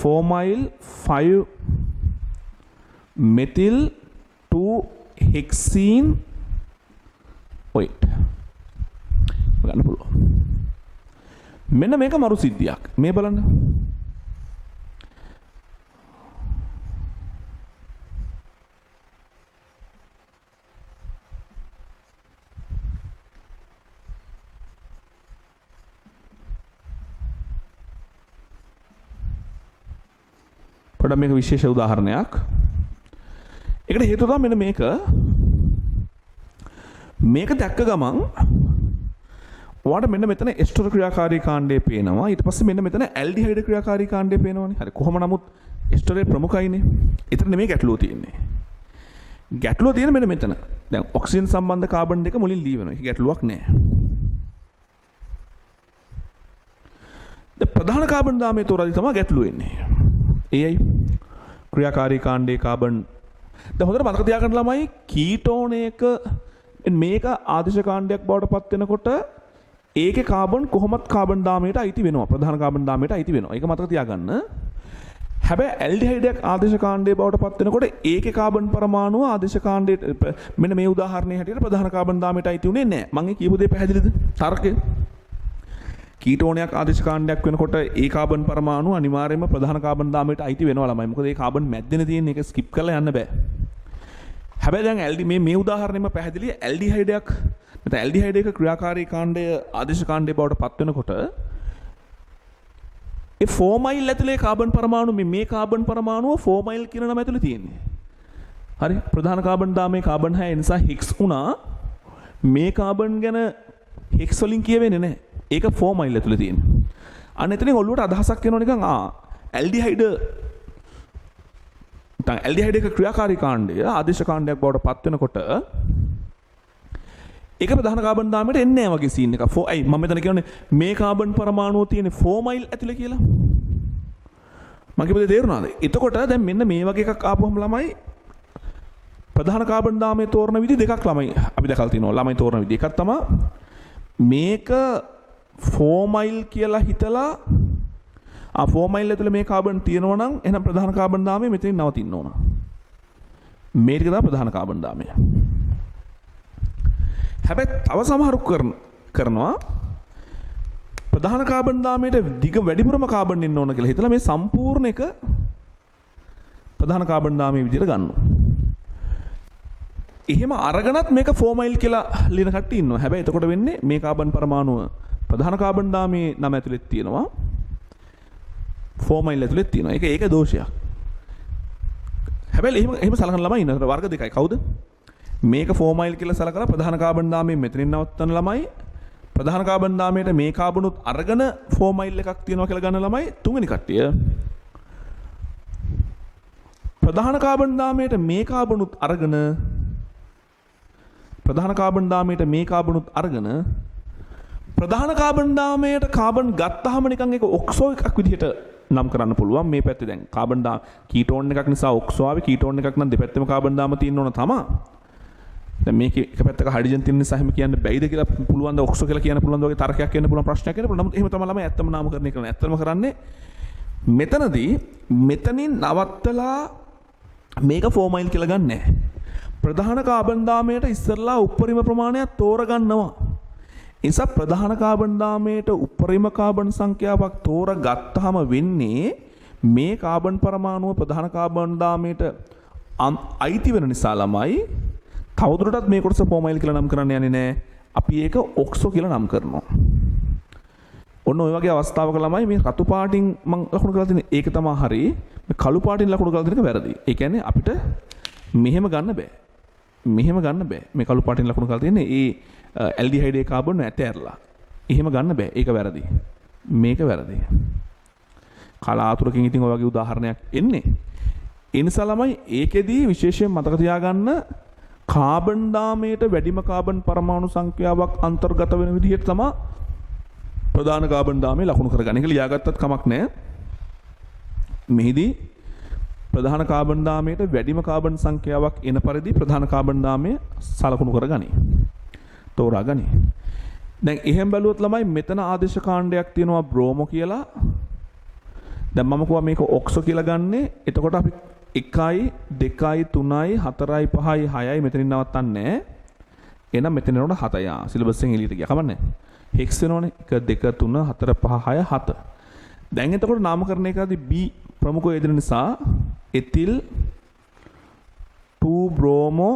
ෆෝමයිල් 5 මෙතිල් 2 හෙක්සීන් ඔයිට් ගන්න පුළුවන්. මෙන්න මේක මරු සිද්ධියක්. මේ බලන්න. පොඩ්ඩක් මේක විශේෂ උදාහරණයක්. ඒකට හේතුව තමයි මෙන්න මේක. මේක දැක්ක ගමන් ඔයාලට මෙන්න මෙතන එස්ටර් ක්‍රියාකාරී කාණ්ඩය පේනවා. ඊට පස්සේ මෙන්න මෙතන ඇල්ඩිහයිඩ් ක්‍රියාකාරී කාණ්ඩය පේනවනේ. හරි. කොහොම නමුත් එස්ටරේ ප්‍රමුඛයිනේ. එතන නෙමෙයි ගැටලුව තියෙන්නේ. ගැටලුව තියෙන්නේ මෙන්න මෙතන. දැන් ඔක්සිජන් සම්බන්ධ කාබන් දෙක මුලින් ලී වෙනවා. ඒක ගැටලුවක් නෑ. දැන් ප්‍රධාන කාබන් දාමේ තෝරද්දි තමයි ගැටලුව එන්නේ. ඒ ඇයි? ක්‍රියාකාරී කාණ්ඩයේ කාබන්. දැන් හොඳට මතක තියාගන්න ළමයි, කීටෝන එක මේක ආදේශ කාණ්ඩයක් බවට පත් වෙනකොට ඒකේ කාබන් කොහොමත් කාබන් දාමයට අයිති වෙනවා. ප්‍රධාන කාබන් දාමයට අයිති වෙනවා. ඒක මතක තියාගන්න. හැබැයි ඇල්ඩිහයිඩයක් ආදේශ කාණ්ඩය බවට පත් වෙනකොට ඒකේ කාබන් පරමාණුව ආදේශ කාණ්ඩයට මෙන්න මේ උදාහරණයේ හැටියට ප්‍රධාන කාබන් දාමයට අයිති වුණේ නැහැ. මං ඒ කියපු දේ පැහැදිලිද? තර්කය. කීටෝනයක් ආදේශ කාණ්ඩයක් වෙනකොට ඒ කාබන් පරමාණුව අනිවාර්යයෙන්ම ප්‍රධාන කාබන් දාමයට අයිති වෙනවා ළමයි. මොකද ඒ කාබන් මැද්දේනේ තියෙන්නේ. ඒක ස්කිප් කරලා යන්න බෑ. හැබැයි දැන් ඇල්ඩි මේ උදාහරණයෙම පැහැදිලි ඇල්ඩිහයිඩයක් නැත්නම් ඇල්ඩිහයිඩ් එක ක්‍රියාකාරී කාණ්ඩය ආදේශ කාණ්ඩය බවට පත් වෙනකොට ඒ ෆෝමයිල් ඇතුලේ කාබන් පරමාණු මේ කාබන් පරමාණුව ෆෝමයිල් කියන නම ඇතුලේ තියෙන්නේ. හරි, ප්‍රධාන කාබන් දාමේ කාබන් 6 නිසා හෙක්ස් වුණා. මේ කාබන් ගැන හෙක්ස් වලින් කියවෙන්නේ නැහැ. ඒක ෆෝමයිල් ඇතුලේ තියෙන්නේ. අන්න එතනින් ඔළුවට අදහසක් එනවා නිකන් ඇල්ඩිහයිඩ් නැත්නම් ඇල්ඩිහයිඩ් එක ක්‍රියාකාරී කාණ්ඩය ආදේශ කාණ්ඩයක් බවට පත් වෙනකොට ඒක ප්‍රධාන කාබන් දාමයට එන්නේ නැහැ වගේ සීන් එකක්. ඇයි මම මෙතන කියන්නේ මේ කාබන් පරමාණුව තියෙන්නේ ෆෝමයිල් ඇතුලේ කියලා. මම කියපු දේ තේරුණාද? එතකොට දැන් මෙන්න මේ වගේ එකක් ආපුවම ළමයි ප්‍රධාන කාබන් දාමයේ තෝරන විදි දෙකක් ළමයි අපි දැකලා තිනවා. ළමයි තෝරන විදි එකක් තමයි මේක ෆෝමයිල් කියලා හිතලා ෆෝමයිල් ඇතුලේ මේ කාබන් තියෙනවා නම් එහෙනම් ප්‍රධාන කාබන් දාමය මෙතනින් නවතින්න ඕන. මේ ටික තමයි ප්‍රධාන කාබන් දාමය. හැබැයි තව සමහරු කරනවා ප්‍රධාන කාබන් දාමයට දිග වැඩිපුරම කාබන් ඉන්න ඕන කියලා හිතලා මේ සම්පූර්ණ එක ප්‍රධාන කාබන් දාමයේ විදිහට ගන්නවා. එහෙම අරගෙනත් මේක ෆෝමයිල් කියලා ලියන කට්ටිය ඉන්නවා. හැබැයි එතකොට වෙන්නේ මේ කාබන් පරමාණුව ප්‍රධාන කාබන් දාමයේ නම ඇතුළෙත් තියෙනවා, ෆෝමයිල් ඇතුළෙත් තියෙනවා. ඒක දෝෂයක්. හැබැයි එහෙම සලකන ළමයි ඉන්නවා. වර්ග දෙකයි. කවුද? මේක ෆෝමයිල් කියලා සලකලා ප්‍රධාන කාබන් දාමයෙන් මෙතනින් නවත්තන ළමයි, ප්‍රධාන කාබන් දාමයට මේ කාබනුත් අරගෙන ෆෝමයිල් එකක් තියෙනවා කියලා ගන්න ළමයි. තුන්වෙනි කට්ටිය ප්‍රධාන කාබන් දාමයට මේ කාබනුත් අරගෙන ප්‍රධාන කාබන් දාමයට මේ කාබනුත් අරගෙන ප්‍රධාන කාබන් දාමයට කාබන් ගත්තාම නිකන් ඒක ඔක්සෝ එකක් විදිහට නම් කරන්න පුළුවන්. මේ පැත්තේ දැන් කාබන් දා කීටෝන් එකක් නිසා ඔක්සෝ ආවේ. කීටෝන් එකක් නම් දෙපැත්තෙම කාබන් දාම තියෙන්න ඕන තමා. දැන් මේකේ එක පැත්තක හයිඩ්‍රජන් තියෙන නිසා එහෙම කියන්න බැයිද කියලා පුළුවන් ද ඔක්සෝ කියලා කියන්න පුළුවන් ද වගේ තර්කයක් එන්න පුළුවන්, ප්‍රශ්නයක් එන්න පුළුවන්. නමුත් එහෙම තමයි ළමයි ඇත්තම නාමකරණය කරන්නේ. ඇත්තම කරන්නේ මෙතනදී මෙතනින් නවත්තලා මේක ෆෝමයිල් කියලා ගන්නෑ. ප්‍රධාන කාබන් දාමයට ඉස්සරලා උපරිම ප්‍රමාණයක් තෝරගන්නවා. ඒ නිසා ප්‍රධාන කාබන් දාමයට උපරිම කාබන් සංඛ්‍යාවක් තෝරගත්තාම වෙන්නේ මේ කාබන් පරමාණුව ප්‍රධාන කාබන් දාමයට අයිති වෙන නිසා ළමයි තවදුරටත් මේ කොටස ෆෝමයිල් කියලා නම් කරන්න යන්නේ නෑ. අපි ඒක ඔක්සෝ කියලා නම් කරනවා. ඔන්න ඔය වගේ අවස්ථාවක ළමයි මේ රතු පාටින් මං ලකුණු කරලා තියෙන ඒක තමයි හරි. මේ කළු පාටින් ලකුණු කරලා තියෙන එක වැරදි. ඒ කියන්නේ අපිට මෙහෙම ගන්න බෑ. මෙහෙම ගන්න බෑ. මේ කළු පාටින් ලකුණු කරලා තියෙන්නේ ඒ ඇල්ඩිහයිඩ් ඒ කාබන් ඇතැරලා. එහෙම ගන්න බෑ. ඒක වැරදි. මේක වැරදි. කලාතුරකින් ඉතින් ඔය වගේ උදාහරණයක් එන්නේ. ඒ නිසා ළමයි ඒකෙදී විශේෂයෙන් මතක තියාගන්න කාබන් දාමයට වැඩිම කාබන් පරමාණු සංඛ්‍යාවක් අන්තර්ගත වෙන විදිහට තමයි ප්‍රධාන කාබන් දාමය ලකුණු කරගන්නේ. ඒක ලියාගත්තත් කමක් නෑ. මෙහිදී ප්‍රධාන කාබන් දාමයට වැඩිම කාබන් සංඛ්‍යාවක් එන පරිදි ප්‍රධාන කාබන් දාමය සලකුණු කරගනි. තෝරාගනි. දැන් එහෙම බැලුවොත් ළමයි මෙතන ආදේශ කාණ්ඩයක් තියෙනවා බ්‍රෝමෝ කියලා. දැන් මම කිව්වා මේක ඔක්සෝ කියලා ගන්නෙ. එතකොට අපි 1යි 2යි 3යි 4යි 5යි 6යි මෙතනින් නවත්තන්නේ නෑ. එහෙනම් මෙතන එනකොට 7යි. සිලබස් එකෙන් එළියට ගියා. කමන්නේ. හෙක්ස් වෙනවනේ. 1 2 3 4 5 6 7. දැන් එතකොට නාමකරණය කරද්දී B ප්‍රමුඛව යෙදෙන නිසා එතිල් 2 බ්‍රෝමෝ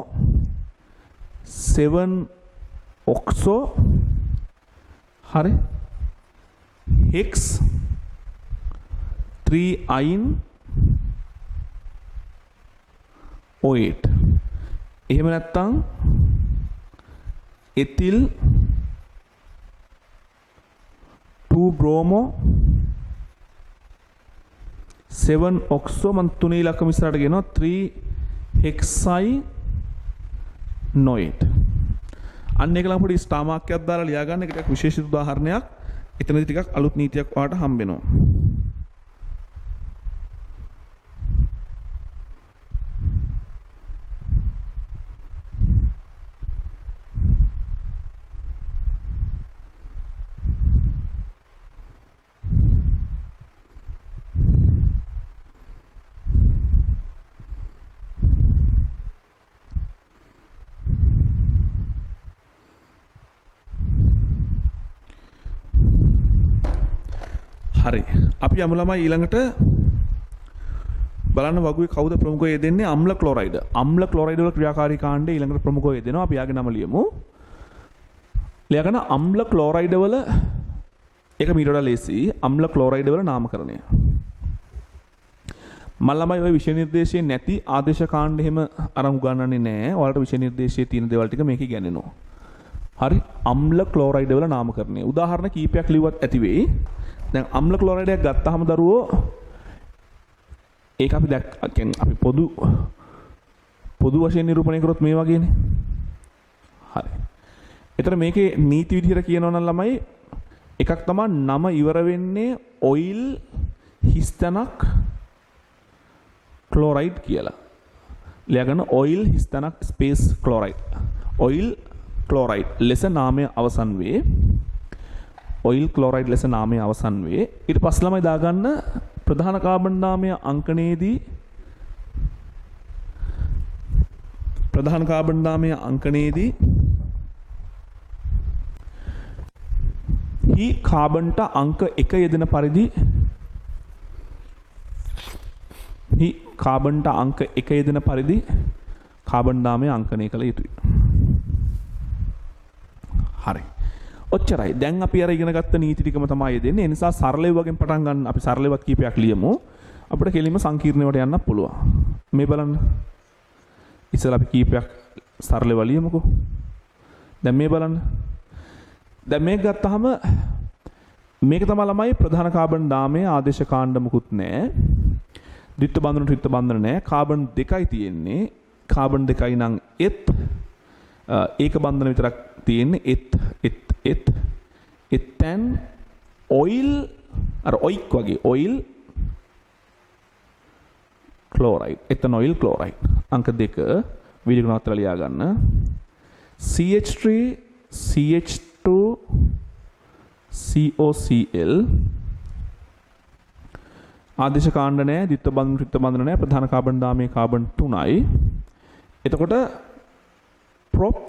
7 ඔක්සෝ හරි හෙක්ස් 3 අයින් ඔයේට්. එහෙම නැත්නම් එතිල් 2 බ්‍රෝමෝ 7 ඔක්සෝ මං තුනේ ඉලක්කම ඉස්සරහට ගෙනවා 3 හෙක්සයි නොයේට්. අන්න ඒක ළඟ පොඩි ස්ටාර් මාක් එකක් දාලා ලියා ගන්න. ඒක ටිකක් විශේෂිත උදාහරණයක්. එතනදී ටිකක් අලුත් නීතියක් ඔයාලට හම්බ වෙනවා. හරි. අපි යමු ළමයි ඊළඟට බලන්න වගුවේ කවුද ප්‍රමුඛව යෙදෙන්නේ? අම්ල ක්ලෝරයිඩ්. අම්ල ක්ලෝරයිඩ් වල ක්‍රියාකාරී කාණ්ඩය ඊළඟට ප්‍රමුඛව යෙදෙනවා. අපි යාගේ නම ලියමු. ලියාගන්න අම්ල ක්ලෝරයිඩ් වල, ඒක මීට වඩා ලේසි. අම්ල ක්ලෝරයිඩ් වල නාමකරණය. මම ළමයි ඔය විෂය නිර්දේශයේ නැති ආදේශ කාණ්ඩ එහෙම අරන් උගන්වන්නේ නෑ. ඔයාලට විෂය නිර්දේශයේ තියෙන දේවල් ටික මේකේ ඉගැන්වෙනවා. හරි. අම්ල ක්ලෝරයිඩ් වල නාමකරණය. උදාහරණ කීපයක් ලිව්වත් ඇති වෙයි. දැන් අම්ල ක්ලෝරයිඩයක් ගත්තාම දරුවෝ ඒක අපි දැක් කියන්නේ අපි පොදු පොදු වශයෙන් නිරූපණය කරොත් මේ වගේනේ. හරි. එතන මේකේ නීති විදිහට කියනවා නම් ළමයි එකක් තමයි නම ඉවර වෙන්නේ ඔයිල් හිස්තනක් ක්ලෝරයිඩ් කියලා. ලියාගන්න ඔයිල් හිස්තනක් ස්පේස් ක්ලෝරයිඩ්. ඔයිල් ක්ලෝරයිඩ් ලෙස නාමය අවසන් වේ. ඔයිල් ක්ලෝරයිඩ් ලෙස නාමය අවසන් වේ. ඊට පස්සේ ළමයි දාගන්න ප්‍රධාන කාබන් නාමය අංකණයේදී ප්‍රධාන කාබන් නාමය අංකණයේදී හි කාබන්ට අංක 1 යෙදෙන පරිදි හි කාබන්ට අංක 1 යෙදෙන පරිදි කාබන් නාමය අංකණය කළ යුතුයි. හරි. ඔච්චරයි. දැන් අපි අර ඉගෙන ගත්ත නීති ටිකම තමයි යෙදෙන්නේ. ඒ නිසා සරල වගේ පටන් ගන්න අපි සරලවත් කීපයක් ලියමු. අපිට කෙලින්ම සංකීර්ණ ඒවාට යන්න පුළුවන්. මේ බලන්න. ඉස්සෙල්ලා අපි කීපයක් සරලව ලියමුකෝ. දැන් මේ බලන්න. දැන් මේක ගත්තාම මේක තමයි ළමයි ප්‍රධාන කාබන් නාමය ආදේශ කාණ්ඩ මුකුත් නෑ. ද්විත්ව බන්ධන ත්‍රිත්ව බන්ධන නෑ. කාබන් දෙකයි තියෙන්නේ. කාබන් දෙකයි නම් එත් ඒක බන්ධන විතරක් තියෙන්නේ. එත් එත් එත් එතෙන් ඔයිල් අර ඔයික් වගේ ඔයිල් ක්ලෝරයිඩ් එතනොයිල් ක්ලෝරයිඩ් අංක 2 වීඩියෝ එක නවත්තලා ලියා ගන්න. CH3 CH2 COCl ආදේශ කාණ්ඩ නෑ, ද්විත්ව බන්ධන ත්‍රිත්ව බන්ධන නෑ. ප්‍රධාන කාබන් දාමයේ කාබන් 3යි. එතකොට ප්‍රොප්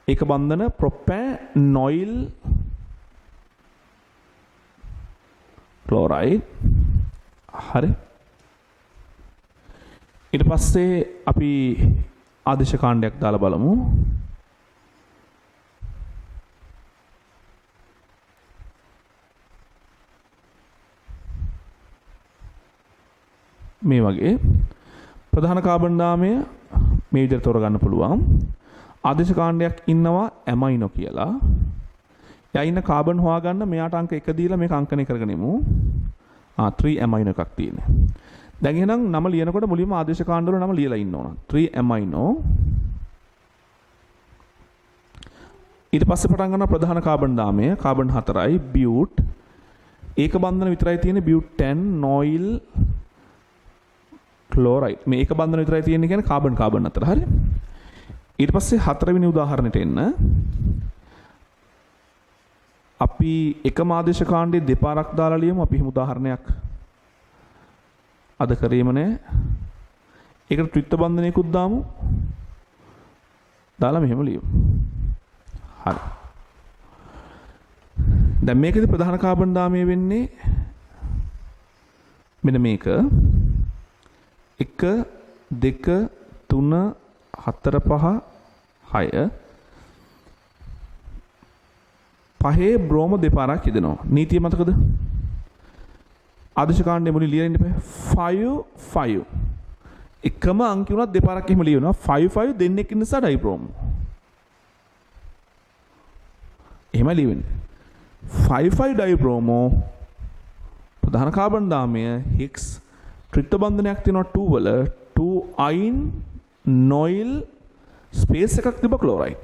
ඒක බන්ධන ප්‍රොපැනොයිල් ක්ලෝරයිඩ්. හරි. ඊට පස්සේ අපි ආදේශ කාණ්ඩයක් දාලා බලමු. මේ වගේ ප්‍රධාන කාබන් නාමය මේ විදිහට තෝරගන්න පුළුවන්. ආදේශ කාණ්ඩයක් ඉන්නවා ඇමයිනෝ කියලා. එයා ඉන්න කාබන් හොයාගන්න මෙයාට අංක 1 දීලා මේක අංකණය කරගෙන ඉමු. 3 ඇමයිනෝ එකක් තියෙනවා. දැන් එහෙනම් නම ලියනකොට මුලින්ම ආදේශ කාණ්ඩ වල නම ලියලා ඉන්න ඕන. 3 ඇමයිනෝ. ඊට පස්සේ පටන් ගන්නවා ප්‍රධාන කාබන් නාමය. කාබන් 4යි බියුට්. ඒක බන්ධන විතරයි තියෙන්නේ බියුට් නොයිල් ක්ලෝරයිඩ්. මේ ඒක බන්ධන විතරයි තියෙන්නේ කියන්නේ කාබන් කාබන් අතර. හරි. ඊට පස්සේ හතරවෙනි උදාහරණයට එන්න. අපි එකම ආදේශ කාණ්ඩයේ දෙපාරක් දාලා ලියමු. අපි එහෙම උදාහරණයක් අද කරේම නෑ. ඒකට ත්‍රිත්ව බන්ධනයකුත් දාමු. දාලා මෙහෙම ලියමු. හරි. දැන් මේකේදී ප්‍රධාන කාබන් දාමය වෙන්නේ මෙන්න මේක 1 2 3 4 5 6 පහේ බ්‍රෝම දෙපාරක් යෙදෙනවා. නීතිය මතකද? ආදේශ කාණ්ඩේ මුලින් ලියලා ඉන්න එපා. 5 5 එකම අංක වුණත් දෙපාරක් එහෙම ලියනවා. 5 5 දෙන්නෙක් ඉන්න නිසා ඩයිබ්‍රෝම. එහෙමයි ලියවෙන්නේ. 5 5 ඩයිබ්‍රෝමෝ ප්‍රධාන කාබන් දාමය හික්ස් ත්‍රිත්ව බන්ධනයක් තියෙනවා 2 වල 2 අයින් නොයිල් ස්පේස් එකක් තිබ්බ ක්ලෝරයිඩ්.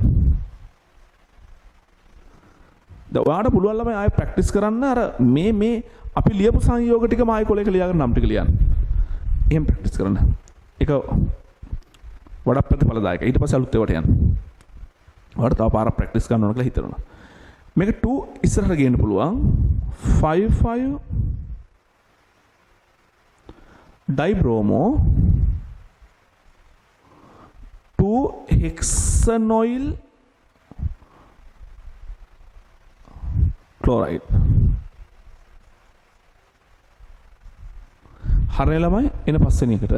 දැන් ඔයාලට පුළුවන් ළමයි ආයෙ ප්‍රැක්ටිස් කරන්න අර මේ මේ අපි ලියපු සංයෝග ටිකම ආයෙ කොලයක ලියාගෙන නම් ටික ලියන්න. එහෙම ප්‍රැක්ටිස් කරන්න. ඒක වඩා ප්‍රතිඵලදායකයි. ඊට පස්සේ අලුත් ඒවාට යන්න. ඔයාලට තව පාරක් ප්‍රැක්ටිස් කරන්න ඕන කියලා හිතෙනවා. මේක 2 ඉස්සරහට ගේන්න පුළුවන්. 5 5 ඩයිබ්‍රෝමෝ 2 හෙක්සනොයිල් ක්ලෝරයිඩ්. හරිනේ ළමයි, එන පස්වෙනි එකට.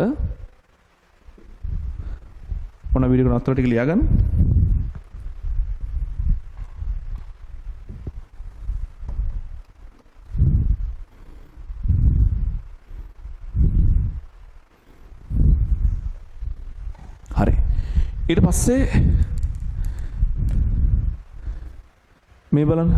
ඔන්න වීඩියෝ එක නතර ටික ලියාගන්න. හරි. ඊට පස්සේ මේ බලන්න.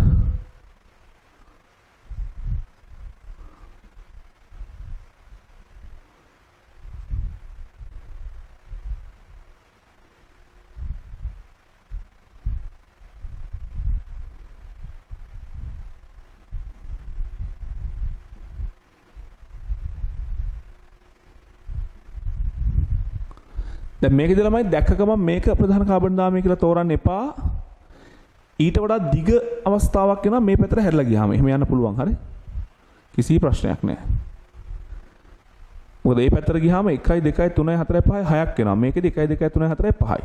දැන් මේකදී ළමයි දැක්ක ගමන් මේක ප්‍රධාන කාබන් දාමය කියලා තෝරන්න එපා. ඊට වඩා දිග අවස්ථාවක් එනවා මේ පැත්තට හැරිලා ගියාම. එහෙම යන්න පුළුවන්. හරි. කිසි ප්‍රශ්නයක් නෑ. මොකද මේ පැත්තට ගියාම 1 2 3 4 5 6ක් එනවා. මේකෙදි 1 2 3 4 5යි.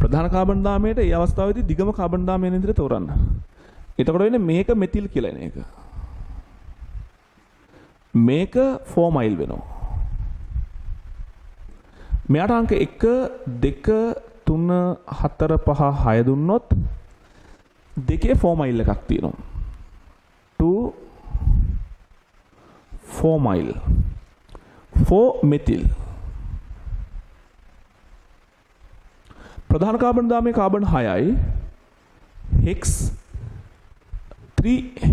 ප්‍රධාන කාබන් දාමයට මේ අවස්ථාවේදී දිගම කාබන් දාමය වෙන විදිහට තෝරන්න. එතකොට වෙන්නේ මේක මෙතිල් කියලා එන එක. මේක ෆෝමයිල් වෙනවා. මෙයාට අංක 1 2 3 4 5 6 දුන්නොත් දෙකේ ෆෝමයිල් එකක් තියෙනවා. 2 ෆෝමයිල් 4 මෙතිල්. ප්‍රධාන කාබන් දාමයේ කාබන් 6යි හෙක්ස් 3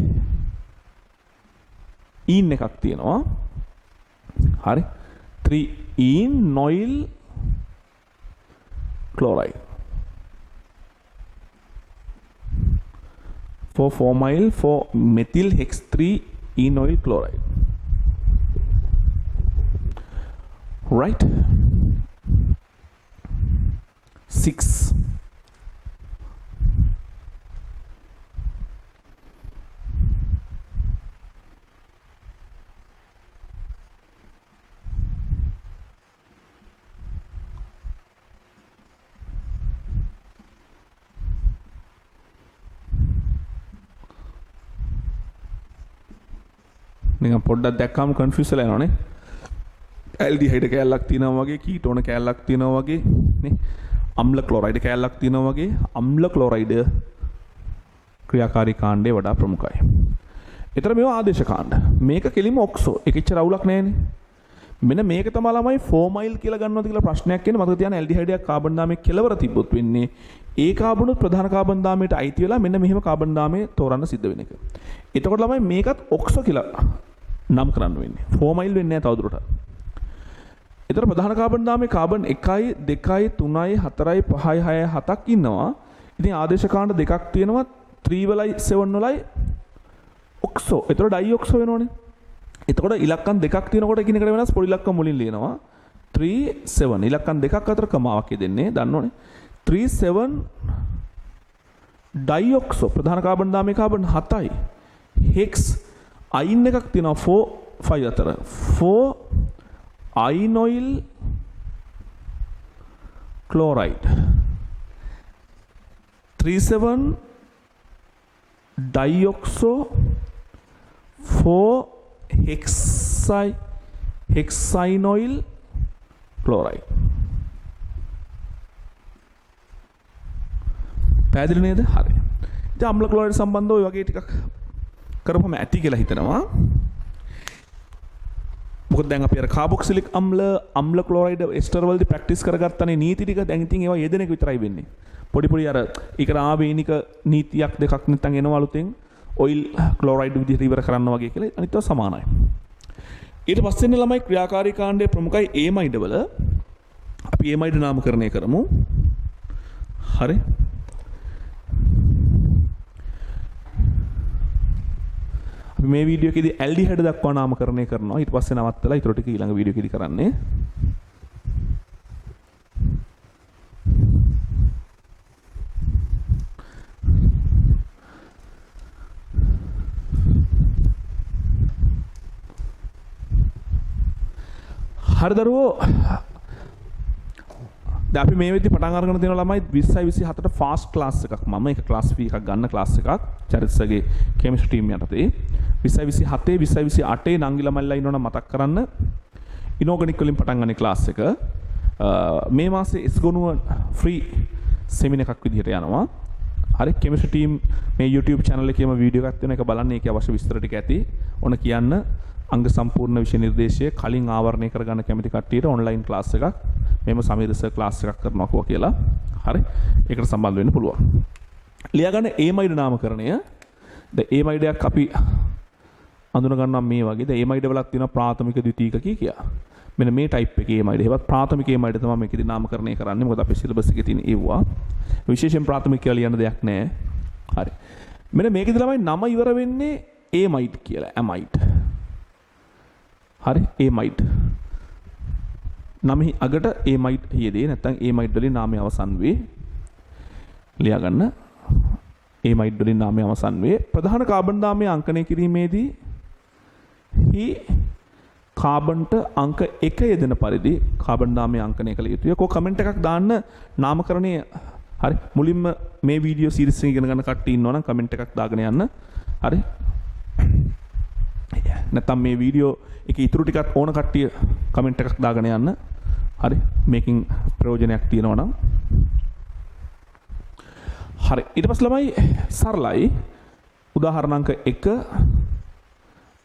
ඊන් එකක් තියෙනවා. හරි. 3 ඊන් නොයිල් chloride. 4 formyl 4 methyl hex 3 enoyl chloride. Right. 6. නිකන් පොඩ්ඩක් දැක්කම කන්ෆියුස් වෙලා යනවනේ. ඇල්ඩිහයිඩ් කෑල්ලක් තියෙනවා වගේ, කීටෝන කෑල්ලක් තියෙනවා වගේ නේ, අම්ල ක්ලෝරයිඩ් කෑල්ලක් තියෙනවා වගේ. අම්ල ක්ලෝරයිඩ් ක්‍රියාකාරී කාණ්ඩේ වඩා ප්‍රමුඛයි. ඒතර මේවා ආදේශ කාණ්ඩ. මේක කෙලින්ම ඔක්සෝ. ඒක ඉච්චර අවුලක් නෑනේ. මෙන්න මේක තමයි ළමයි ෆෝමයිල් කියලා ගන්නවද කියලා ප්‍රශ්නයක් එන්නේ. මතක තියාගන්න ඇල්ඩිහයිඩ් එකක් කාබන් දාමයේ කෙලවර තිබ්බොත් වෙන්නේ ඒ කාබනුත් ප්‍රධාන කාබන් දාමයට අයිති වෙලා මෙන්න මෙහෙම කාබන් දාමයේ තෝරන්න සිද්ධ වෙන එක. එතකොට ළමයි මේකත් ඔක්සෝ කියලා නම් කරන්න වෙන්නේ. ෆෝමයිල් වෙන්නේ නැහැ තවදුරටත්. ඒතර ප්‍රධාන කාබන් දාමයේ කාබන් 1යි 2යි 3යි 4යි 5යි 6යි 7ක් ඉන්නවා. ඉතින් ආදේශ කාණ්ඩ දෙකක් තියෙනවා 3 වලයි 7 වලයි ඔක්සෝ. ඒතර ඩයි ඔක්සෝ වෙනවනේ. එතකොට ඉලක්කම් දෙකක් තියෙනකොට එකිනෙකට වෙනස් පොඩි ඉලක්කම් මුලින් ලියනවා 3 7. ඉලක්කම් දෙකක් අතර කමාවක් යෙදෙන්නේ දන්නවනේ. 3 7 ඩයි ඔක්සෝ ප්‍රධාන කාබන් දාමයේ කාබන් 7යි. හෙක්ස් අයින් එකක් තියෙනවා 4 5 අතර 4 අයිනොයිල් ක්ලෝරයිඩ් 3 7 ඩයි ඔක්සෝ 4 hexynoyl chloride. පැහැදිලි නේද? හරි. ඉතින් අම්ල ක්ලෝරයිඩ් සම්බන්ධව ඔය වගේ ටිකක් කරපුවම ඇති කියලා හිතනවා. මොකද දැන් අපි අර කාබොක්සිලික් අම්ල, අම්ල ක්ලෝරයිඩ් එස්ටර් වලදී ප්‍රැක්ටිස් කරගත්තනේ නීති ටික. දැන් ඉතින් ඒවා යෙදෙන එක විතරයි වෙන්නේ. පොඩි පොඩි අර ඒකට ආවේනික නීතියක් දෙකක් නැත්තම් එනවා අලුතෙන් ඔයිල් ක්ලෝරයිඩ් විදිහට ඉවර කරන්න වගේ කියලා. අනිත් ඒවා සමානයි. ඊට පස්සේ එන්නේ ළමයි ක්‍රියාකාරී කාණ්ඩයේ ප්‍රමුඛයි ඒමයිඩ් වල. අපි ඒමයිඩ් නාමකරණය කරමු. හරි. අපි මේ වීඩියෝ එකේදී ඇල්ඩිහයිඩ් දක්වා නාමකරණය කරනවා. ඊට පස්සේ නවත්තලා ඊටු ටික ඊළඟ වීඩියෝ එකේදී කරන්නේ. හරි දරුවෝ, දැන් අපි මේ වෙද්දි පටන් අරගෙන තියෙන ළමයි 20යි 24ට ෆාස්ට් ක්ලාස් එකක්. මම ඒක ක්ලාස් ෆී එකක් ගන්න ක්ලාස් එකක් චරිත්සගේ කෙමිස්ට්‍රි ටීම් යටතේ. 20 27 20 28 නංගි ළමයිලා ඉන්නවනම් මතක් කරන්න. ඉනෝගනික් වලින් පටන් ගන්න ක්ලාස් එක. මේ මාසේ එස් ගොනුව ෆ්‍රී සෙමිනාර් එකක් විදිහට යනවා. හරි, කෙමිස්ට්‍රි ටීම් මේ YouTube channel එකේම වීඩියෝ එකක් තියෙනවා. ඒක බලන්න, ඒකේ අවශ්‍ය විස්තර ටික ඇති. ඔන්න කියන්න අංග සම්පූර්ණ විෂය නිර්දේශය කලින් ආවරණය කරගන්න කැමති කට්ටියට ඔන්ලයින් ක්ලාස් එකක් මෙහෙම සමීර සර් ක්ලාස් එකක් කරනවා කිව්වා කියලා. හරි, ඒකට සම්බන්ධ වෙන්න පුළුවන්. ලියාගන්න ඒමයිඩ් නාමකරණය. දැන් ඒමයිඩයක් අපි අඳුන ගන්නවා මේ වගේ. දැන් ඒමයිඩ් වලක් තියෙනවා ප්‍රාථමික ද්විතීක කී කියා. මෙන්න මේ ටයිප් එකේ ඒමයිඩ්. ඒවත් ප්‍රාථමික ඒමයිඩ් තමයි මේකෙදි නාමකරණය කරන්නේ. මොකද අපේ සිලබස් එකේ තියෙන ඒවා. විශේෂයෙන් ප්‍රාථමික කියලා ලියන්න දෙයක් නෑ. හරි. මෙන්න මේකෙදි ළමයි නම ඉවර වෙන්නේ ඒමයිඩ් කියලා. ඇමයිඩ්. හරි, ඒමයිඩ්. නමෙහි අගට ඒමයිඩ් යෙදේ. නැත්නම් ඒමයිඩ් වලින් නාමය අවසන් වේ. ලියාගන්න. ඒමයිඩ් වලින් නාමය අවසන් වේ. ප්‍රධාන කාබන් දාමය අංකණය කිරීමේදී හි කාබන්ට අංක 1 යෙදෙන පරිදි කාබන් දාමය අංකණය කළ යුතුය. කෝ කමෙන්ට් එකක් දාන්න නාමකරණය. හරි, මුලින්ම මේ වීඩියෝ සීරීස් එක ඉගෙන ගන්න කට්ටිය ඉන්නවා නම් කමෙන්ට් එකක් දාගෙන යන්න. හරි, නැත්නම් මේ වීඩියෝ එකේ ඉතුරු ටිකත් ඕන කට්ටිය කමෙන්ට් එකක් දාගෙන යන්න. හරි, මේකෙන් ප්‍රයෝජනයක් තියෙනවා නම්. හරි, ඊට පස්සේ ළමයි සරලයි. උදාහරණ අංක 1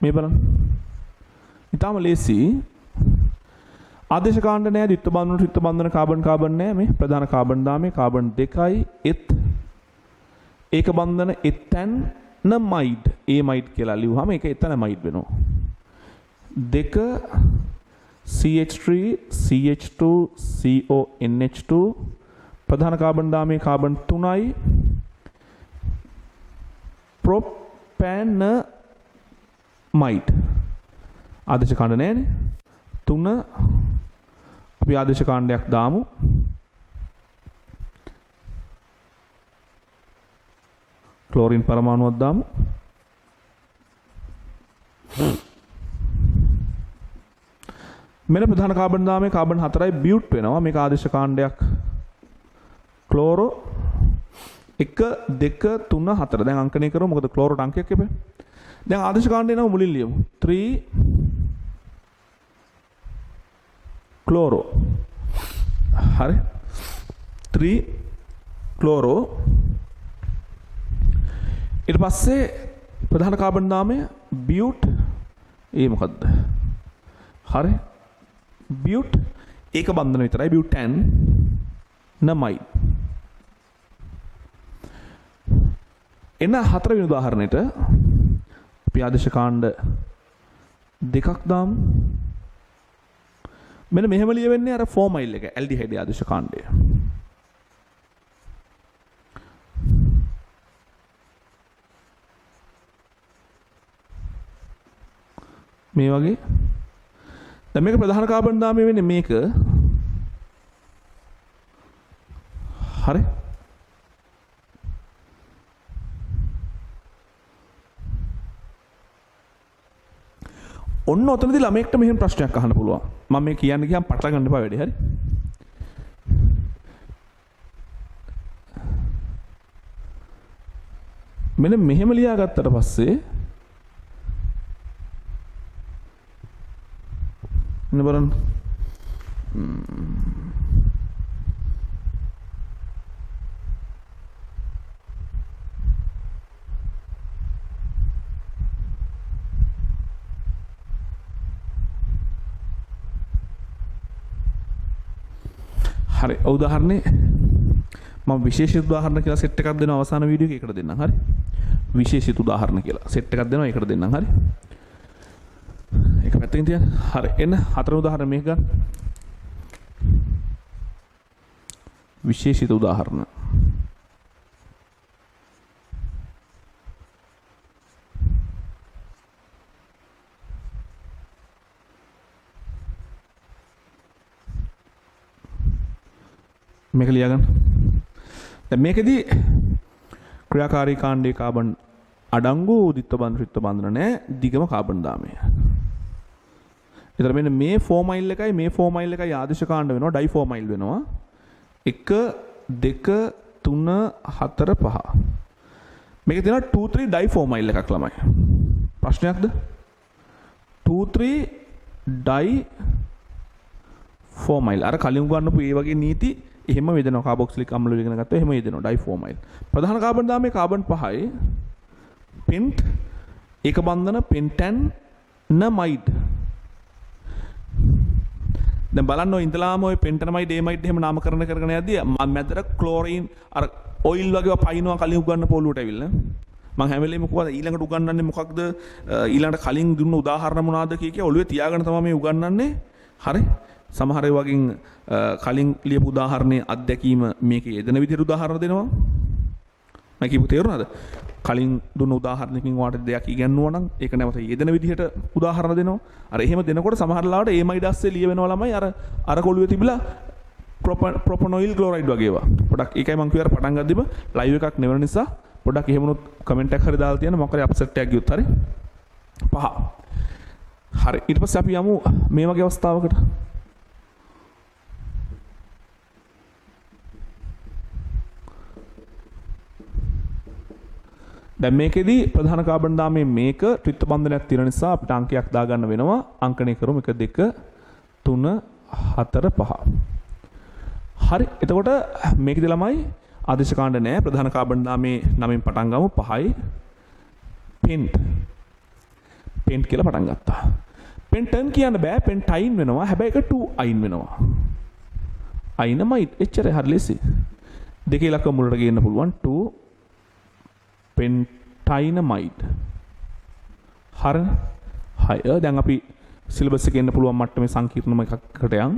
මේ බලන්න. ඊටම ලේසි. ආදේශ කාණ්ඩ නෑ, ද්විත්ව බන්ධන ත්‍රිත්ව බන්ධන කාබන් කාබන් නෑ. මේ ප්‍රධාන කාබන් දාමේ කාබන් 2යි එත් ඒක බන්ධන එතැනමයිඩ් ඒමයිඩ් කියලා ලිව්වහම ඒක එතනමයිඩ් වෙනවා. 2 CH3 CH2 CONH2 ප්‍රධාන කාබන් දාමේ කාබන් 3යි ප්‍රොපැනමයිඩ්. ආදේශ කාණ්ඩ නෑනේ. 3 අපි ආදේශ කාණ්ඩයක් දාමු. ක්ලෝරින් පරමාණුවක් දාමු. මෙන්න ප්‍රධාන කාබන් දාමේ කාබන් 4යි බියුට් වෙනවා. මේක ආදේශ කාණ්ඩයක්. ක්ලෝරෝ 1 2 3 4. දැන් අංකණය කරමු. මොකද ක්ලෝරෝට අංකයක් එපා. දැන් ආදේශ කාණ්ඩේ නම මුලින් ලියමු. 3 ක්ලෝරෝ. හරි, 3 ක්ලෝරෝ. ඊට පස්සේ ප්‍රධාන කාබන් දාමය බියුට්. ඒ මොකද්ද? හරි, බියුට් ඒක බන්ධන විතරයි. බියුටැන් නමයිඩ්. එන්න හතරවෙනි උදාහරණයට අපි ආදේශ කාණ්ඩ දෙකක් දාමු. මෙන්න මෙහෙම ලියවෙන්නේ අර ෆෝමයිල් එක ඇල්ඩිහයිඩ් ආදේශ කාණ්ඩය. මේ වගේ. දැන් මේක ප්‍රධාන කාබන් දාමය වෙන්නේ මේක. හරි. ඔන්න ඔතනදී ළමයෙක්ට මෙහෙම ප්‍රශ්නයක් අහන්න පුළුවන්. මම මේ කියන්න ගියාම පටල ගන්න එපා වැඩේ, හරි? මෙන්න මෙහෙම ලියාගත්තට පස්සේ මෙන්න බලන්න. හරි, උදාහරණේ මම විශේෂිත උදාහරණ කියලා සෙට් එකක් දෙනවා අවසාන වීඩියෝ එකේ, ඒකට දෙන්නම්. හරි, විශේෂිත උදාහරණ කියලා සෙට් එකක් දෙනවා, ඒකට දෙන්නම්. හරි, ඒක පැත්තකින් තියන්න. හරි, එන්න හතර උදාහරණ මේක ගන්න. විශේෂිත උදාහරණ. මේක ලියාගන්න. දැන් මේකෙදි ක්‍රියාකාරී කාණ්ඩයේ කාබන් අඩංගු ද්විත්ව බන්ධන ත්‍රිත්ව බන්ධන නෑ, දිගම කාබන් දාමය. ඒතර මෙන්න මේ ෆෝමයිල් එකයි මේ ෆෝමයිල් එකයි ආදේශ කාණ්ඩ වෙනවා, ඩයිෆෝමයිල් වෙනවා. 1 2 3 4 5. මේකේ තියෙනවා 2 3 ඩයිෆෝමයිල් එකක් ළමයි. ප්‍රශ්නයක්ද? 2 3 ඩයි ෆෝමයිල්. අර කලින් උගන්වපු ඒ වගේ නීති එහෙම යෙදෙනවා. කාබොක්සිලික් අම්ල ඉගෙන ගත්තා එහෙම යෙදෙනවා ඩයි ෆෝමයිල්. ප්‍රධාන කාබන් දාමේ කාබන් 5යි. පෙන්ට් ඒක බන්ධන පෙන්ටැනමයිඩ්. දැන් බලන්න ඔය ඉඳලාම ඔය පෙන්ටනමයිඩ් ඒමයිඩ් එහෙම නාමකරණ කරගෙන යද්දී මැදට ක්ලෝරීන් අර ඔයිල් වගේ ඒවා පයින්නවා කලින් උගන්වපු ඔලුවට ඇවිල්ලා. මං හැම වෙලේම කිව්වා ඊළඟට උගන්වන්නේ මොකක්ද, ඊළඟට කලින් දුන්න උදාහරණ මොනවාද කිය කිය ඔළුවේ තියාගෙන තමයි මේ උගන්වන්නේ. හරි. සමහර ඒ වගේ කලින් ලියපු උදාහරණේ අත්දැකීම මේකේ යෙදෙන විදිහට උදාහරණ දෙනවා. මම කියපු තේරුණාද? කලින් දුන්න උදාහරණකින් ඔයාලට දෙයක් ඉගැන්නුවා නම් ඒක නැවත යෙදෙන විදිහට උදාහරණ දෙනවා. අර එහෙම දෙනකොට සමහර ලාවට ඒමයිඩ් අස්සේ ලිය වෙනවා ළමයි අර අර කොළුවේ තිබිලා ප්‍රොපනොයිල් ක්ලෝරයිඩ් වගේ ඒවා. පොඩක් ඒකයි මං කිව්වේ අර පටන් ගද්දිම ලයිව් එකක් නෙවෙන නිසා පොඩක් එහෙම වුණොත් කමෙන්ට් එකක් හරි දාලා තියන්න මොකක් හරි අප්සෙට් එකක් ගියොත් හරි. පහ. හරි. ඊට පස්සේ අපි යමු මේ වගේ අවස්ථාවකට. දැන් මේකෙදි ප්‍රධාන කාබන් දාමේ මේක ත්‍රිත්ව බන්ධනයක් තියෙන නිසා අපිට අංකයක් දාගන්න වෙනවා. අංකණය කරමු 1 2 3 4 5. හරි. එතකොට මේකෙදි ළමයි ආදේශ කාණ්ඩ නෑ. ප්‍රධාන කාබන් දාමේ නමෙන් පටන් ගමු. 5යි පෙන්ට්. පෙන්ට් කියලා පටන් ගත්තා. පෙන්ටන් කියන්න බෑ. පෙන්ටයින් වෙනවා. හැබැයි ඒක 2 අයින් වෙනවා. අයිනමයිඩ්. එච්චරයි. හරි ලේසි. දෙකේ ඉලක්කම මුලට ගේන්න පුළුවන්. 2 පෙන්ටයිනමයිඩ්. හරිනේ. 6. දැන් අපි සිලබස් එකේ එන්න පුළුවන් මට්ටමේ සංකීර්ණම එකකට යන්.